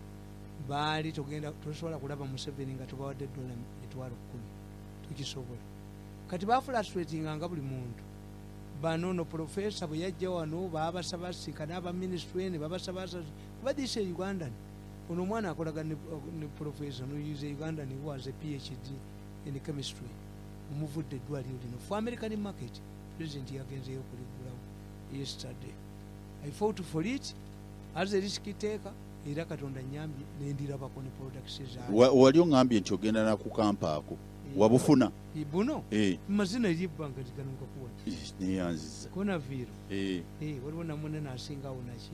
baali togenda tosobola kulaba Museveni nga tobawadde dola 100,000, tukisobola. Kati bafrustratinga nga buli muntu. Bano no profesa bwe yajja wano babasaba sinkana aba ministry ne babasaba, kuba this is Ugandan. Ono omwana akolaga ne profesa no is a Ugandan who has a PhD in chemistry, omuvudde eddwaliro lino for American market. President yagenzeyo okuliggulawo yesterday. I fought for it as a risk taker, era Katonda nyambye nendirabako ne products zayo. Wali oŋŋambye nti ogenda nakukampaako, wabufuna? Buno Eh, mazina eri ebbanga ligano nkakuwa. Neyanziza. Konaviro. Eh, Waliwo namunene asingawo naki.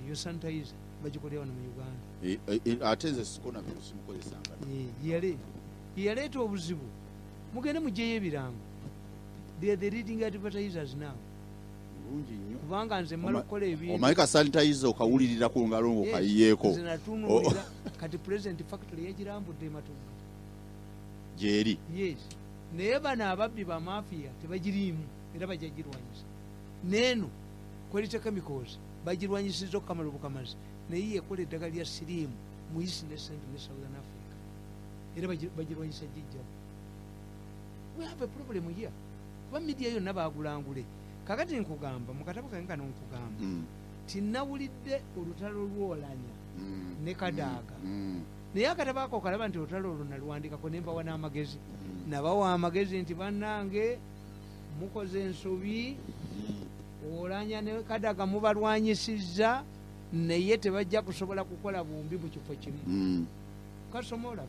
Yo sanitizer bagikolera wano mu Uganda. Ate nze sikonaviro simukozesanga. Yaleeta obuzibu. Mugende mugyeyo ebirango, they are the leading advertisers now. Bulungi nnyo. Kubanga nze mmala okukola ebintu. Omanyi ka sanitizer okawulirira ku ngalo Yes, ng'okayiyeeko. nze natunuulira kati President factory yagirambudde ematuga. Gyeri. Yes, naye bano ababbi bamafiya tebagiriimu era bajja girwanyisa. Neeno Quality Chemicals bagirwanyisiza okukamala obukamazi, naye yekola eddagala lya siriimu mu East ne Central ne Southern Africa, era bagirwanyisa gijjamu. We have a problem here kuba media yonna bagulangule. Kakati nkugamba mu katabo kange kano, nkugamba tinawulidde olutalo lw'Olanya ne Kadaaga. Naye akatabo ako kalaba nti olutalo olwo naluwandikako nembawa n'amagezi. Nabawa amagezi nti bannange, mukoze ensobi. Olanya ne Kadaga mubalwanyisizza, naye tebajja kusobola kukola bumbi mu kifo kimu. Kasoma olabe.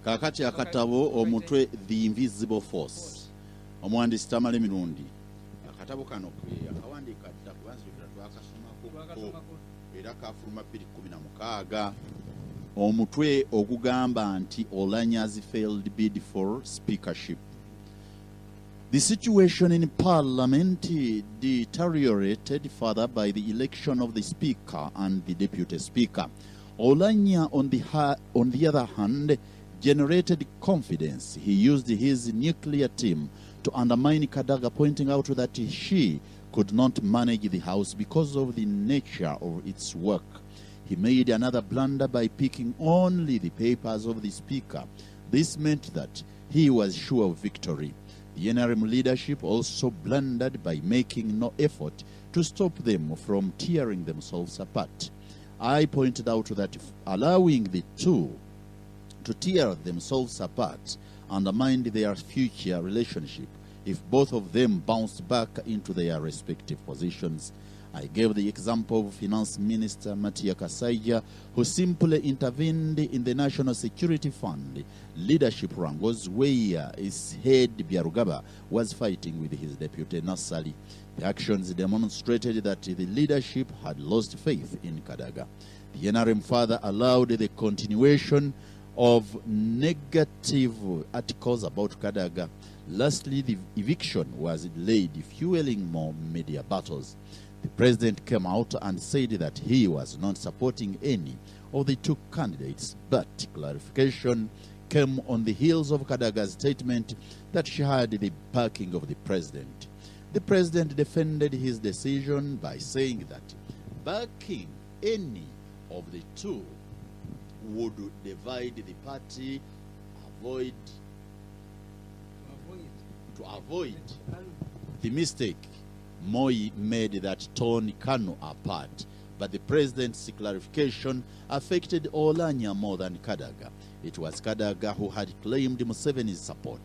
Kaakati akatabo omutwe The Invisible Force, omuwandiisi Tamala Emirundi. Akatabo kano ke akawandiika dda, kuba nzijukira twakasomako. Twakasomako. Era kafuluma 2016. Omutwe ogugamba nti Olanya's failed bid for speakership. The situation in Parliament deteriorated further by the election of the Speaker and the Deputy Speaker. Olanya, on the other hand, generated confidence. He used his nuclear team to undermine Kadaga, pointing out that she could not manage the House because of the nature of its work. He made another blunder by picking only the papers of the Speaker. This meant that he was sure of victory. The NRM leadership also blundered by making no effort to stop them from tearing themselves apart. I pointed out that allowing the two to tear themselves apart undermined their future relationship if both of them bounced back into their respective positions. I gave the example of Finance Minister Matia Kasaija, who simply intervened in the National Security Fund leadership wrangles where his head Byarugaba was fighting with his deputy Nasali. The actions demonstrated that the leadership had lost faith in Kadaga. The NRM further allowed the continuation of negative articles about Kadaga. Lastly, the eviction was delayed, fueling more media battles. The president came out and said that he was not supporting any of the two candidates, but clarification came on the heels of Kadaga's statement that she had the backing of the president. The president defended his decision by saying that backing any of the two would divide the party, avoid to avoid the mistake Moi made that torn KANU apart. But the president's clarification affected Olanya more than Kadaga. It was Kadaga who had claimed Museveni's support.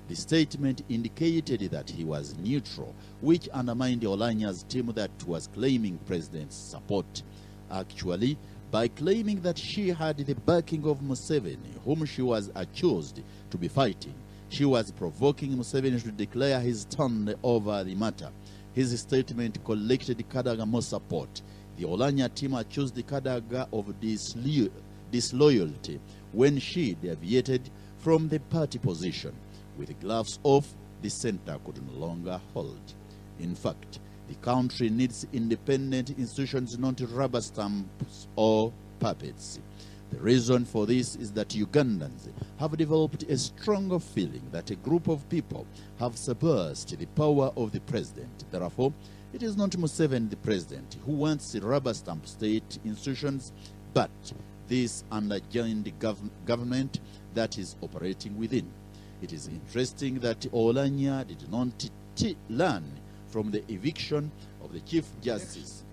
The statement indicated that he was neutral, which undermined Olanya's team that was claiming president's support. Actually, by claiming that she had the backing of Museveni, whom she was accused to be fighting, she was provoking Museveni to declare his stand over the matter. His statement collected Kadaga more support. The Olanya team accused Kadaga of disloyalty when she deviated from the party position. With gloves off, the center could no longer hold. In fact, the country needs independent institutions, not rubber stamps or puppets. The reason for this is that Ugandans have developed a stronger feeling that a group of people have surpassed the power of the president. Therefore, it is not Museveni, the president, who wants the rubber stamp state institutions, but this underjoined government that is operating within. It is interesting that Olanya did not learn from the eviction of the Chief Justice.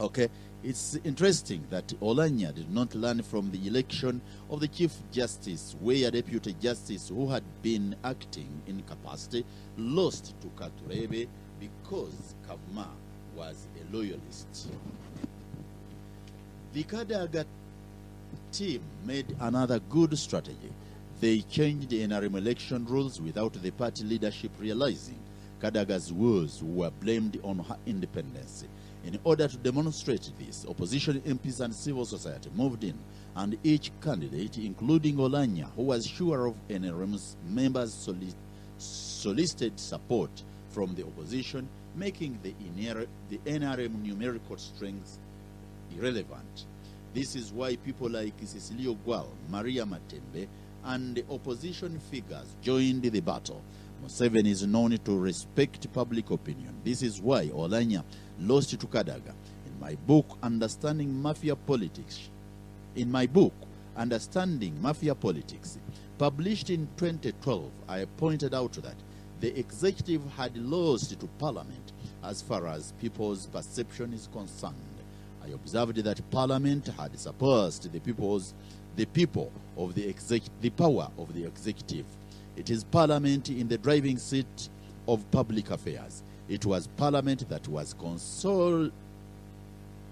Okay, it's interesting that Olanya did not learn from the election of the Chief Justice, where Deputy Justice who had been acting in capacity lost to Katurebe because Kavuma was a loyalist. The Kadaga team made another good strategy. They changed the NRM election rules without the party leadership realizing. Kadaga's woes were blamed on her independence. In order to demonstrate this, opposition MPs and civil society moved in, and each candidate, including Olanya, who was sure of NRM's members, solicited support from the opposition, making the NRM numerical strength irrelevant. This is why people like Cecilia Ogwal, Maria Matembe, and the opposition figures joined the battle. Museveni is known to respect public opinion. This is why Olanya lost to Kadaga. In my book, Understanding Mafia Politics, published in 2012, I pointed out that the executive had lost to Parliament as far as people's perception is concerned. I observed that Parliament had surpassed the power of the executive. It is Parliament in the driving seat of public affairs. It was Parliament that was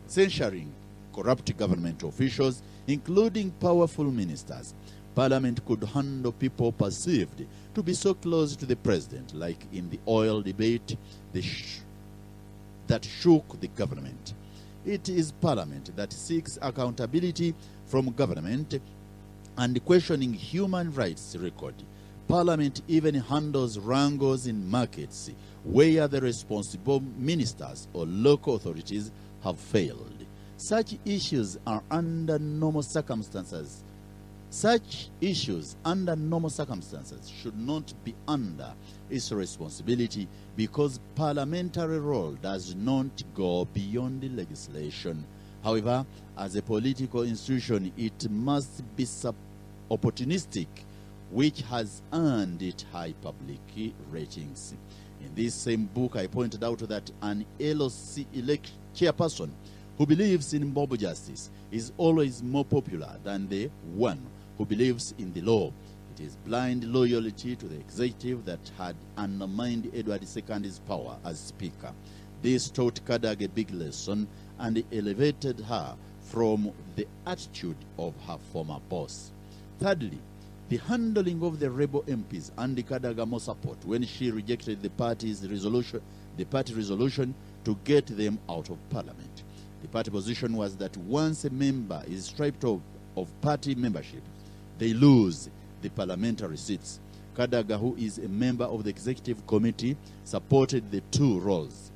censuring corrupt government officials, including powerful ministers. Parliament could handle people perceived to be so close to the president, like in the oil debate that shook the government. It is Parliament that seeks accountability from government and questioning human rights record. Parliament even handles wrangles in markets where the responsible ministers or local authorities have failed. Such issues under normal circumstances should not be under its responsibility because parliamentary role does not go beyond the legislation. However, as a political institution, it must be opportunistic, which has earned it high public ratings. In this same book, I pointed out that an LC elect chairperson who believes in mob justice is always more popular than the one who believes in the law. It is blind loyalty to the executive that had undermined Edward Ssekandi's power as Speaker. This taught Kadaga a big lesson and elevated her from the attitude of her former boss. Thirdly, the handling of the rebel MPs and Kadaga more support when she rejected the party's resolution, the party resolution to get them out of Parliament. The party position was that once a member is stripped of party membership, they lose the parliamentary seats. Kadaga, who is a member of the executive committee, supported the two roles.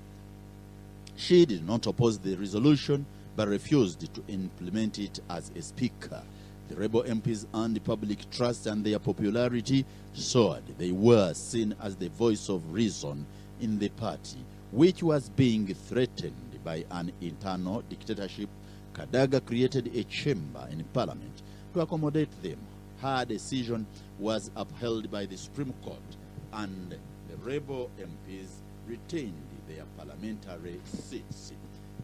She did not oppose the resolution but refused to implement it as a Speaker. The rebel MPs earned public trust and their popularity soared. They were seen as the voice of reason in the party, which was being threatened by an internal dictatorship. Kadaga created a chamber in Parliament to accommodate them. Her decision was upheld by the Supreme Court, and the rebel MPs retained their parliamentary seats.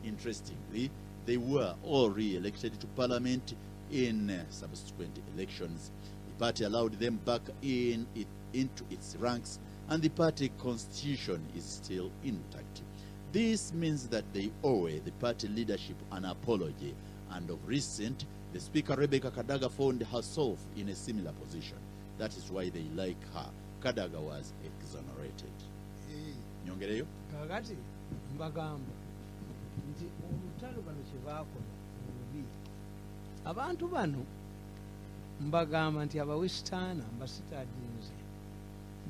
Interestingly, they were all re-elected to Parliament in subsequent elections. The party allowed them back into its ranks, and the party constitution is still intact. This means that they owe the party leadership an apology, and of recent, the Speaker Rebecca Kadaga found herself in a similar position. That is why they like her. Kadaga was exonerated. Nyongereyo? Kakati mbagamba nti olutalo bano kye baakola olubi, abantu bano mbagamba nti abawesitaana mbasitadinze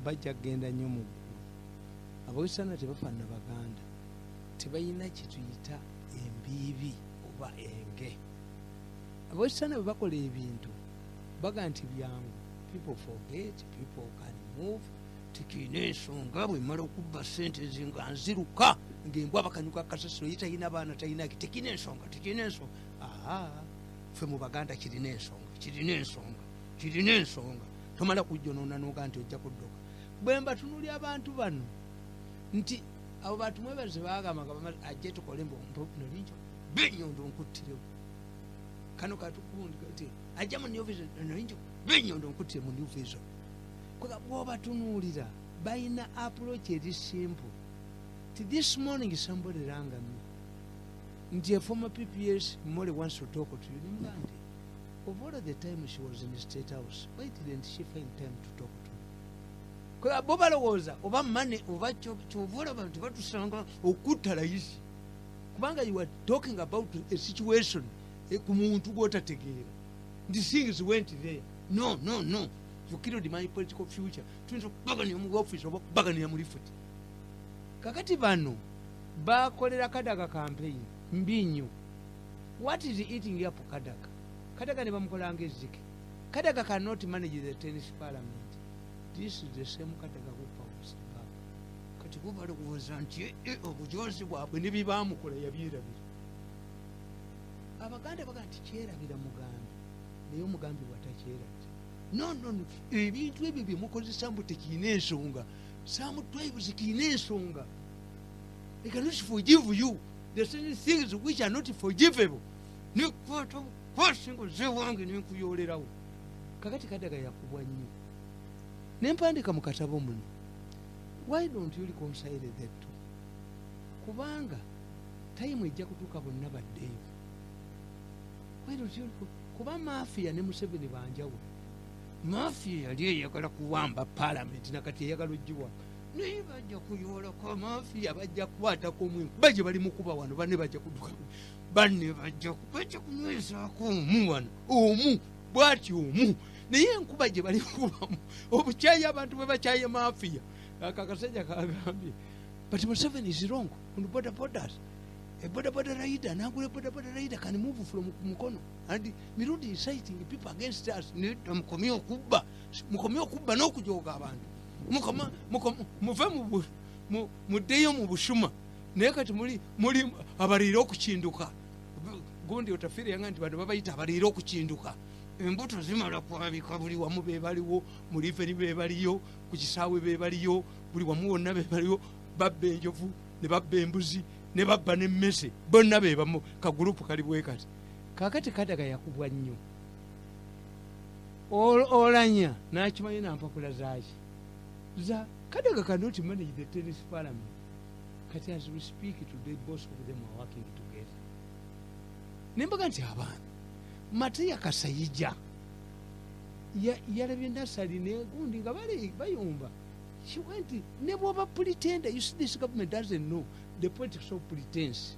bajja kugenda nnyo mu ggulu. Abawesitaana tebafaanana Baganda, tebalina kyetuyita embiibi oba enge. Abawesitaana bwe bakola ebintu baga nti byangu, people forget, people can move. Tekiina ensonga. Bwemala okubba sente ezi nga nziruka ngaembwa bakanyuka kasasiro, ye talina baana, talinaki, tekina ensonga, tekina ensonga. Aa, ffe mu Baganda kirina ensonga, kirina ensonga, kirina ensonga. Tomala kujjonoona noga nti ojja kudduka. Bwe mbatunuli abantu bano nti abo batumwebaze bagamba nga ajje tukole nolinjo benyondo nkuttirewo kano katukundi ti ajja mu New Vision, nolinjo benyondo nkuttire mu New Vision. Kuga bw'obatunuulira balina approach eri simple. Ti this morning somebody rang me nti a former PPS Mole wants to talk to you. Nimuga nti Of all the time she was in the State House, why didn't she find time to talk to me? Bo balowooza oba mane oba kyova olaba nti batusanga okutta layisi, kubanga you are talking about a situation ku muntu gwotategeera nti things went there. No, no, no, you killed my political future. Tuyinza okubaganira mu office oba okubaganira mu lift. Kakati bano bakolera Kadaga campaign mbi nnyo. What is eating up Kadaga? Kadaga ne bamukolanga ezzike. Kadaga cannot manage the 10th Parliament. This is the same Kadaga who bounced back. Kati bo balowooza nti obujozi bwabwe ne byebamukola yabyerabira. Abaganda baga nti kyerabira mugambi, naye omugambi bwatakyerabira. No, no, no, ebintu ebyo byemukozesa mbu tekiina ensonga, some tribes kiina ensonga. They cannot forgive you. The certain things which are not forgivable, nekwata kwasinga zewange nenkuyolerawo. Kakati Kadaga yakubwa nnyo, nempandika mu katabo muno, why don't you reconcile the two? Kubanga time ejja kutuuka bonna baddeyo. Why don't you kuba mafia ne Museveni banjawulo. Mafia yali eyagala kuwamba Palamenti, nakati eyagala ogiwamba, naye bajja kuyoolako. Mafia bajja kukwatako omwinku, bajja bali mukuba wano, banne bajja kuduka, banne bajja kunywezaako omu wano, omu bwati omu, naye enkuba gye bali kubamu obukyayi, abantu bwe bakyaye mafia. Ako akasajja kagambye, "But Museveni is wrong on boda bodas. A boda boda rider nagula, boda boda rider can move from Mukono, and Mirundi is citing people against us." Nedda, mukomye okubba, mukomye okubba n'okujooga abantu. Muve muddeyo mu busuma. Naye kati muli abaliire okukinduka. Gundi Otafiire yanga nti bano babayita abaliire okukinduka. Embuto zimala kwabika buli wamu, bebaliwo mu liveni, bebaliyo ku kisaawe, bebaliyo buli wamu wonna, bebaliyo. Babba enjovu ne babba embuzi ne babba n'emmese, bonna bebamu kagurupu kali bwe kati. Kakati Kadaga yakubwa nnyo. Olanya nakimanyi nampapula zaki za Kadaga cannot manage the 10th Parliament. Kati as we speak today, both of them are working together. Nembaga nti abaana Mateya Kasayija yalabye Nasali negundi nga bali bayumba. She went ne bwoba pretender. You see, this government doesn't know the politics of pretense,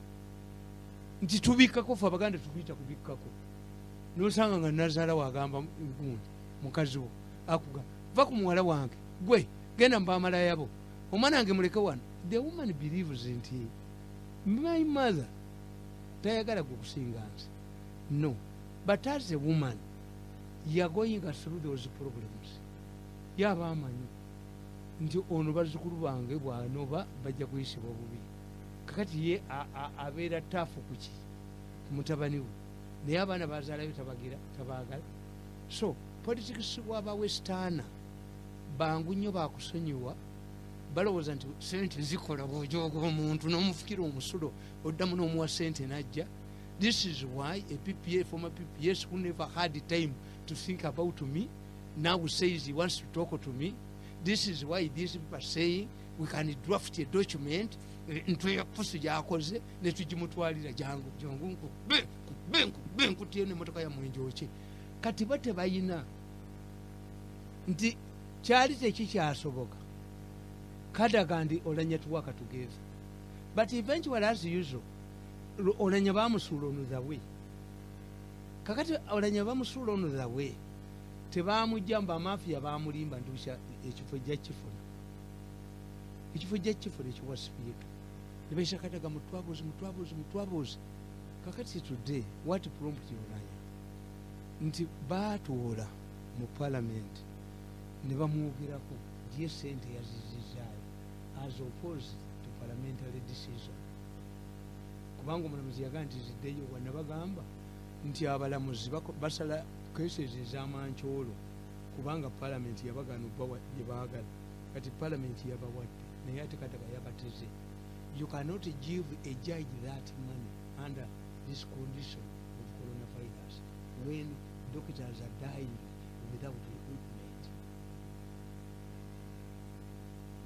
nti tubikkako. Fe Abaganda tukuyita kubikkako. Nosanga nga nazaala wagamba gundi mukazi wo akuga, "Va ku muwala wange, gwe genda mubamalayabo, omwana wange muleke wano." The woman believes nti my mother tayagala gwe kusinga nze. No, but as a woman you are going through those problems. Yaba amanyi nti ono bazzukulu bange bwanoba bajja kuyisibwa bubi. Kakati ye abeera taafu kuki ku mutabani we, naye abaana bazaalayo tabagira tabaagala. So politics waba westerner bangu nnyo, bakusonyiwa. Balowooza nti sente zikola. Bwojooga omuntu n'omufukira omusulo, oddamu n'omuwa sente najja. This is why a PPA, former PPS who never had time to think about me, now says he wants to talk to me. This is why these people are saying we can draft a document, ntwe ya pusu gyakoze netugimutwalira. Jangu, jangu, nkube nkube nkube nkutye nemotoka yammwe njoki. Kati bo tebayina nti kyali tekikyasoboka Kadaga ndi Olanya to work together, but eventually, as usual, Olanya bamusuula on the way. Kakati Olanya bamusuula on the way, tebamujja mbu amafiya bamulimba nti ekifo ejja kifuna, ekifo ejja kifuna ekiwa sipiika. Nebaisa Kadaga mutwabuzi, mutwabuzi, mutwabuzi. Kakati today, what prompt Olanya nti batuula mu Parliament ne bamwogerako nti ye sente yazizizaayo as opposed to parliamentary decision, kubanga omulamuzi yagaa nti ziddeyo. Wanabagamba nti abalamuzi basala cases ez'amankyolo, kubanga Parliament yabagaana obbawa gye baagala. Kati Parliament yabawadde, naye ate Kadaga yabateze. You cannot give a judge that money under this condition of coronavirus when doctors are dying without equipment.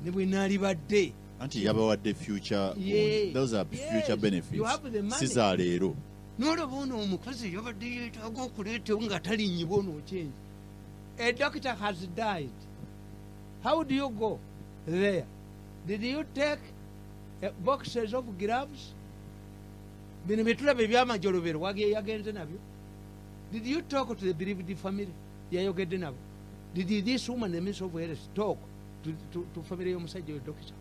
Ne bwe naalibadde Anti yabawadde future. Yeah. Those are Yes. future benefits. You have the money. Si za leero. Nolaba ono omukazi yabadde yeetaaga okuleetawo nga talinyibwa ono okyenji. A doctor has died. How do you go there? Did you take boxes of gloves? Bino byetulaba ebyamajolobero yagenze nabyo. Did you talk to the bereaved family? Yayogedde nabo? Did this woman, the Minister of Health, talk to family y'omusajja oyo doctor?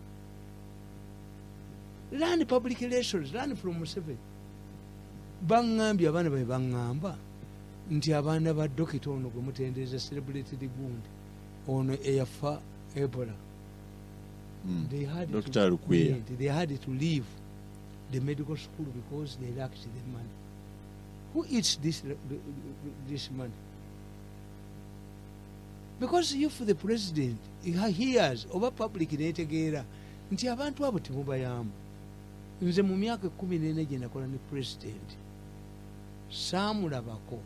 Learn public relations, learn from Museveni. Baŋŋambye, abaana babe baŋŋamba nti abaana ba dokita ono gwe mutendereza, celebrated gundi ono eyafa Ebola, they had Dr. to, Lukwiya. Yeah, they had to leave the medical school because they lacked the money. Who eats this money? Because if the president hears oba public netegeera nti abantu abo temubayamba. Nze mu myaka 14 gye nakola ne president, saamulabako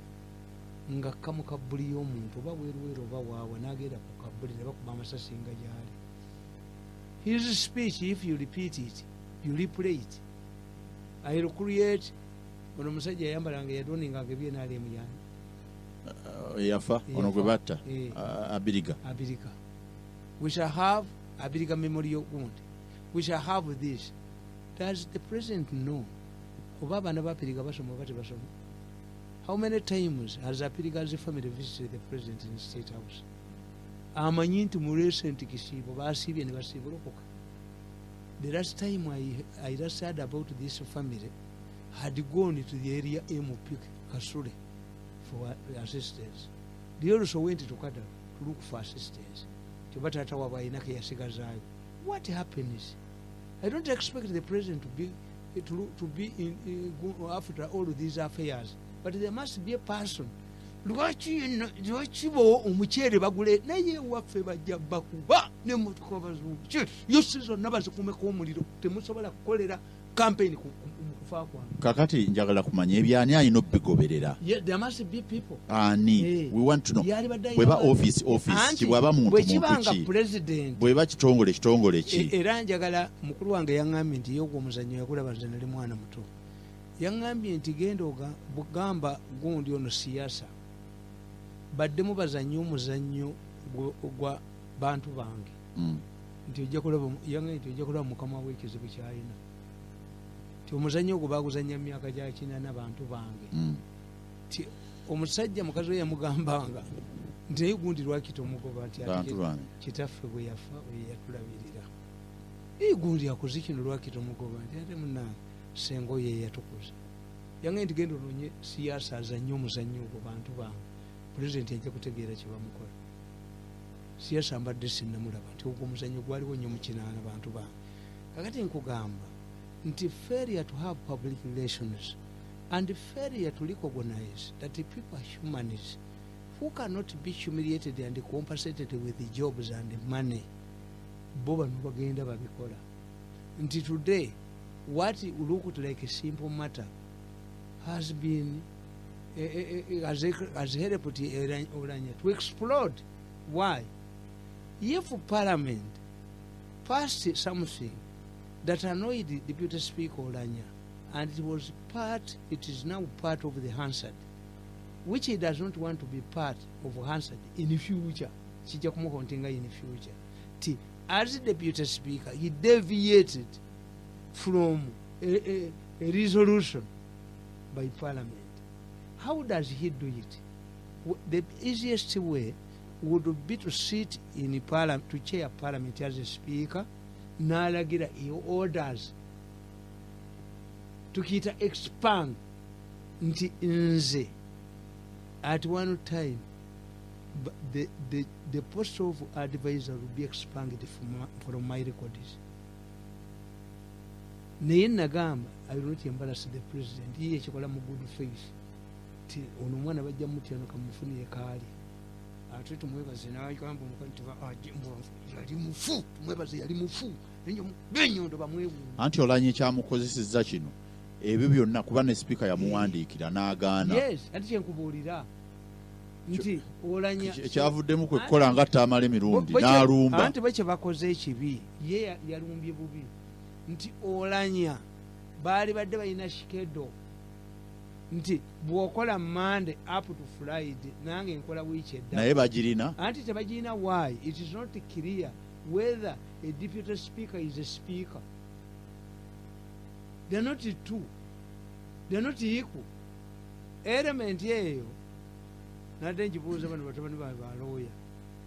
nga kka mu kabbuli y'omuntu oba weruweru oba waawa n'agenda ku kabbuli ne bakuba amasasi nga gyali. His speech, if you repeat it, you replay it, I will create. Ono omusajja yayambalanga, yadoninganga ebyenalemu yani? Yafa ono gwe batta. Eh. Abiriga. Abiriga. We shall have Abiriga memorial gundi, we shall have this. Does the president know oba abaana ba Abiriga basoma oba tebasoma? How many times has Abiriga's family visited the president in State House? Amanyi nti mu recent kisiibo basiibye ne basiibulukuka? The last time I last heard about this family had gone to the area MP Kasule for assistance. They also went to Kadaga to look for assistance. Kyoba taata waabwe alina ke yasigazaayo. What happens? I don't expect the president to be in after all these affairs, but there must be a person. Lwaki bo omuceere bagule, naye ewaffe bajja bakuba nemotoka bazungi yosi zonna bazikumeko omuliro, temusobola kukolera campaign mu kufa kwange. Kakati njagala kumanya ebyani alina obigoberera. Yeah, there must be people. Ani? Eh. We want to know. Yalibadde Bweba office, office Anti, ki? Bwaba muntu, bwe muntu kibanga ki? President Bweba kitongole, kitongole ki? Era njagala mukulu wange yaŋŋambye nti yogwo omuzannyo yagulaba, nze nali mwana muto. Yaŋŋambye nti genda bugamba gundi ono siyasa baddemu bazannye omuzannyo gwa bantu bange. Nti ojja kulaba, yaŋŋambye nti ojja kulaba mukama w'ekizibu kyalina, nti omuzannyo ogwo baguzannya mu myaka gya 80, bantu bange. Ti omusajja mukazi we yamugambanga nti naye gundi lwaki tomugoba, nti ate Bantu bange. Kitaffe bwe yafa oyo yatulabirira. Ee, gundi akoze kino, lwaki tomugoba? Nti ate munange senga oyo yeyatukuza. Yange nti genda ononye siyasa azanye omuzannyo ogwo bantu bange, pulezidenti ajja kutegeera kyebamukola. Siyasa mbadde sinnamulaba nti ogwo omuzannyo gwaliwo nnyo mu 80, bantu bange. Kakati nkugamba nti failure to have public relations and failure to recognize that the people are humans who cannot be humiliated and compensated with jobs and money. Bo bano bagenda babikola nti today what looked like a simple matter has been has helped Olanya to explode. Why? If Parliament passed something that annoyed the Deputy Speaker Olanya, and it was part, it is now part of the Hansard, which he does not want to be part of Hansard in the future. Kijja kumuhauntinga in the future. Ti, as Deputy Speaker, he deviated from a resolution by Parliament. How does he do it? The easiest way would be to sit in Parliament, to chair Parliament as a speaker, n'alagira orders, tukiyita expand, nti nze at one time the post of advisor will be expanded from my records. Naye nagamba I will not embarrass the president. Ye ekikola mu good faith ti ono omwana bajja mutyano kamufunire kaali, ate tumwebaze nagamba omukazi nti yali mufu, tumwebaze yali mufu, benyondo bamwewuunya. Anti Olanya ekyamukozesezza kino ebyo byonna kuba ne sipiika yamuwandiikira n'agaana. Yes, ate kyenkubuulira nti Olanya Ekyavuddemu kwe kukola nga Tamala emirundi n'alumba. Anti bwe kyebakoze ekibi, ye yalumbye bubi nti Olanya baali badde balina schedule. Nti bw'okola Monday up to Friday, nange nkola wiiki edda. Naye bagirina. Anti tebagirina. Why? It is not clear whether a deputy speaker is a speaker. They're not two, they're not equal. Element eyo nadde njibuuza bano batabani bange balooya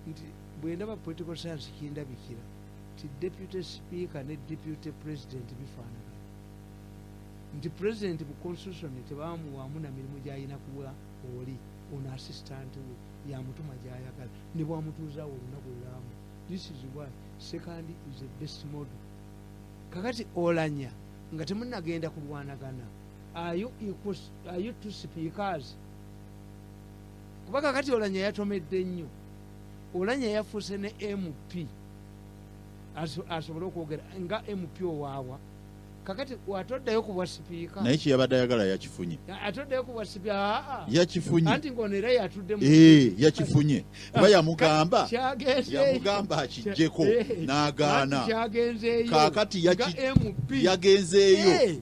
nti bwendaba political science kindabikira nti deputy speaker ne deputy president bifaanagana, nti president mu constitution tebamuwamu na mirimu gyalina kuwa oli ono assistant we, yamutuma gyayagala ne bwamutuuzaawo olunaku lulamu. This is why second is the best model. Kakati Olanya nga temunagenda kulwanagana, are you two speakers? Kuba kakati Olanya yatomedde nnyo. Olanya yafuuse ne MP asobole okwogera nga MP owaawa. Kakati atoddayo ku bwa sipiika. Naye kyeyabadde ayagala yakifunye. Atoddayo ku bwa sipiika, aa. Yakifunye. Anti ngono era yatudde mu Eh, yakifunye kuba yamugamba Kyagenzeeyo. yamugamba akijjeko n'agaana. Anti kyagenzeeyo Kaakati nga MP. Yagenzeeyo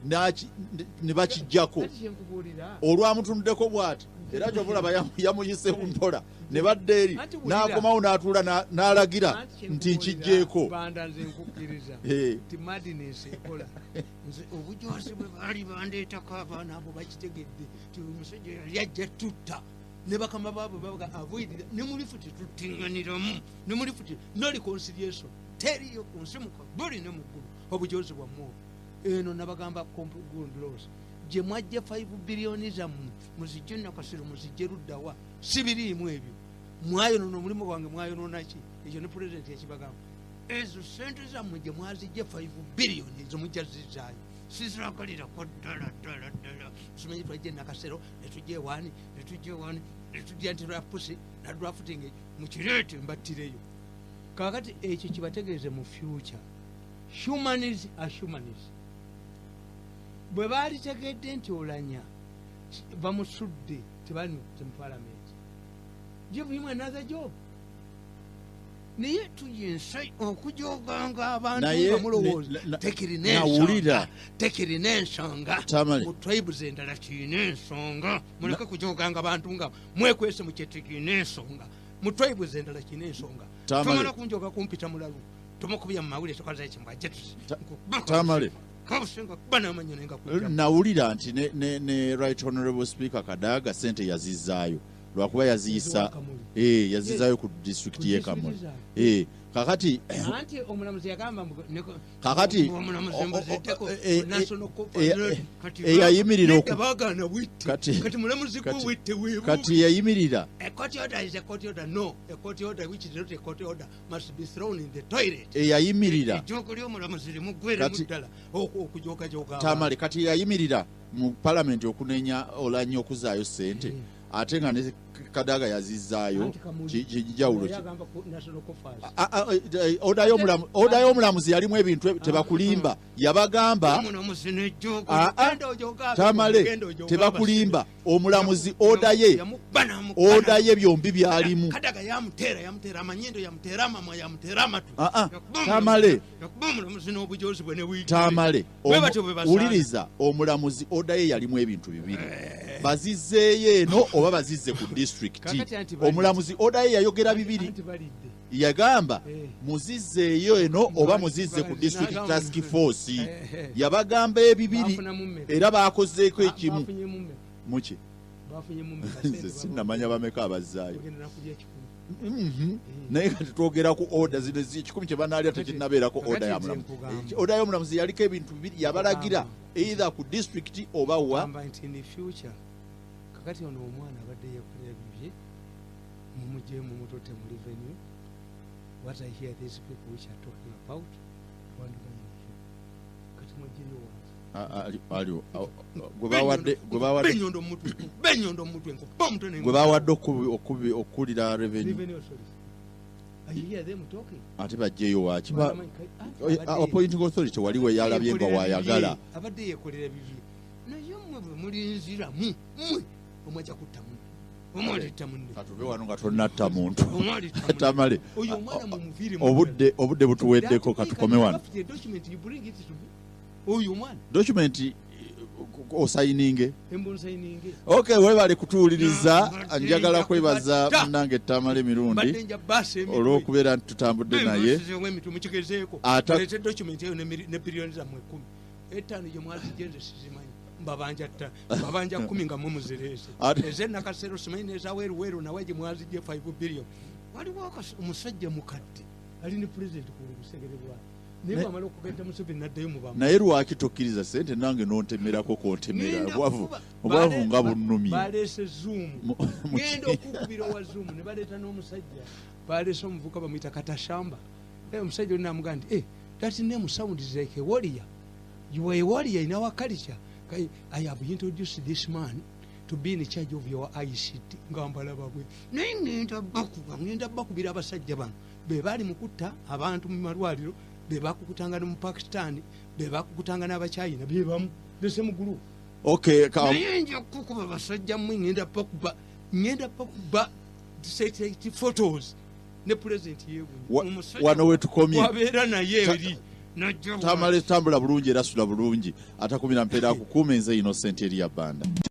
ne bakijjako. Kati kyenkubuulira, Olwamutunuddeko bw'ati era kyobulaba yamuyise mpola ne badda eri Anti wulira. n'akomawo n'atuula n'alagira Anti nti kyenkubuulira, nkijjeeko. Banda, nze nkukkiriza nti madness ekola. Nze obujozi bwe baali bandeetako, abaana abo bakitegedde ti omusajja yali ajja tutta ne bakama baabwe babaga avoid ne mulifu tetuttiŋŋaniramu ne mulifu no reconciliation teriyo ku nsi mukabuli ne mu ggulu. Obujozi bwammwe obwo eno nabagamba good laws gye mwajja 5 biliyoni zammwe muzijje Nakasero, muzijje luddawa, si biriimu ebyo. Mwayonona omulimu gwange, mwayonona ki ekyo ne pulezidenti yakibagamba. Ezo sente zammwe gye mwazijje 5 biliyoni ezo mujja zizaayo, sizagalirako ddala ddala ddala. Simanyi twajja Nakasero netujja ewani netujja ewani netujja nti lwapusi nadrafting mukireete mbattireyo. Kakati ekyo kibategeeze mu future, humans are humans. Bwe baalitegedde nti Olanya bamusudde tebali mu parliament, give him another job. Naye tuyinza okujoganga abantu Naye nga mulowooza tekirina nawulira. ensonga, tekirina ensonga. Tamale. Mu tribes endala kirina ensonga. Muleke kujoganga bantu nga mwekwese mu kyetekirina ensonga. Mu tribes endala kirina ensonga. Tamale. Tomala kunjoga kumpita mulalu, tomukubya mu mawulire, tokoza ekimbwa. Tamale. Kabusenga kuba n'amanyo nenga kujja. Nawulira nti ne right honorable Speaker Kadaga sente yazizaayo lwakuba yaziyisa Eziwa Kamuli. Yazizaayo ku district Ku ye district Kamuli. zaabwe. Kakati Anti omulamuzi yagamba Kakati omulamuzi mbuziddeko national conference. Kati eyayimirira nedda baagaana witte. Kati mulamuzi gwe witte weebuuke. Kati yayimirira A court order is a court order. No, a court order which is not a court order must be thrown in the toilet. Eyayimirira Ejjoogo ly'omulamuzi limuggweremu ddala okujoogajoga abantu. Tamale, kati yayimirira mu palamenti okunenya Olanya okuzaayo sente ate nga ne Kadaga yazizaayo. Anti Kamuli. Kijawulo Yali ki? agamba ku national coffers. Order y'omulamuzi yalimu ebintu tebakulimba, yabagamba Omulamuzi n'ejjoogo. Ah, ah. Genda ojooge Tamale, genda ojooge tebakulimba, omulamuzi abasebe. order ye Yamukuba n'amukuba order ye byombi byalimu. Kadaga yamuteera, yamuteera amanyindo, yamuteera amamwa, yamuteera amatu. Ah, ah. Yakuba Tamale. yakuba omulamuzi n'obujozi bwe ne buyigiriza. Tamale, Bwe batyo bwe basaana. wuliriza, omulamuzi order ye yalimu ebintu bibiri: bazizzeeyo eno oba bazizze ku disitulikiti. Kakati anti balidde. Omulamuzi order ye yayogera bibiri. Anti balidde. Yagamba muzizzeeyo eno oba muzizze ku district task force. Yabagamba ebibiri. Bafunamu mmeka? Era bakozeeko ekimu. Bafunyemu mmeka? Muki? Bafunyemu mmeka? Nze sinnamanya bameka abazzaayo. Ogenda nakulya 100. Naye kati twogera ku order zino 100 kye banaalya tekinnabeerako Kakati order ya nze mulamuzi. nkugamba. Order y'omulamuzi yaliko ebintu bibiri, yabalagira either ku district oba wa. Gamba nti in the future, kakati ono omwana abadde yekolera bibye, mumugyemu mutote mu revenue. What I hear these people which are talking about to undermine you, kati mugyeyo wange. Gwe bawadde Benyondo mumutwe, benyondo mumutwe, nkuba omutwe gwe bawadde okukulira revenue. Revenue authority, I hear them talking. Ate bajjeyo waki? Abadde- Appointing authority wali we yalabye nga yekolera wayagala. bibye, abadde yekolera bibye, naye mmwe bwe mulinziramu mmwe omwajja kutta munne, omwe alitta munne. Katuve wano nga tonatta muntu. Omwe alitta munne. Tamale, Oyo omwana mumuviire mu obudde butuweddeko, katukome wano. Document, you bring it to me. Oyo omwana Document Osayininge. Embu nsayininge. Okay, webale kutuwuliriza. Mbadde Njagala nja kwebaza kubatta. munnange Tamale Mbadde Mirundi nja baasa emitwe. olw'okubeera nti tutambudde naye. Mbasizeewo emitwe, mukigezeeko. Muleete document eyo ne biliyoni zammwe 10, 5 gye mwazijje nze sizimanyi. Mbabanja mbabanja 10 nga mwe muzireese. Ez'enakasero simanyi n'ezaweruweru nawe gye mwazijje 5 billion. Waliwo omusajja mukadde ali ne president ku lusegere bwawe, naye bwamala okugatta Museveni naddayo mu bamu. Naye lwaki tokkiriza sente nange nontemerako kontemera? Ngenda Obwavu, obwavu nga bunnumye. Baleese Zoom. Ngenda okukubira owa Zoom ne baleeta n'omusajja, baleese omuvuka bamuyita Katashamba. Omusajja oli namugaa nti, "That name sounds like a warrior. You are a warrior in our culture. I have introduced this man to be in charge of your ICT." Nga mbalaba bwe, naye ngenda bakuba, ngenda bakubira. Abasajja bano be baali mu kutta abantu mu malwaliro, be bakukutanga ne mu Pakistan, be bakukutanga n'Abachina, be bamu, the same group. Okay, Naye nja kukuba basajja mmwe, ngenda bakuba, ngenda bakuba satellite photos ne president yeewunya. Wano wetukomye. Wabeera naye eri najja. Tamale, tambula bulungi era sula bulungi. Atakumira mpeera akukuuma. Enze Innocent Eria Banda.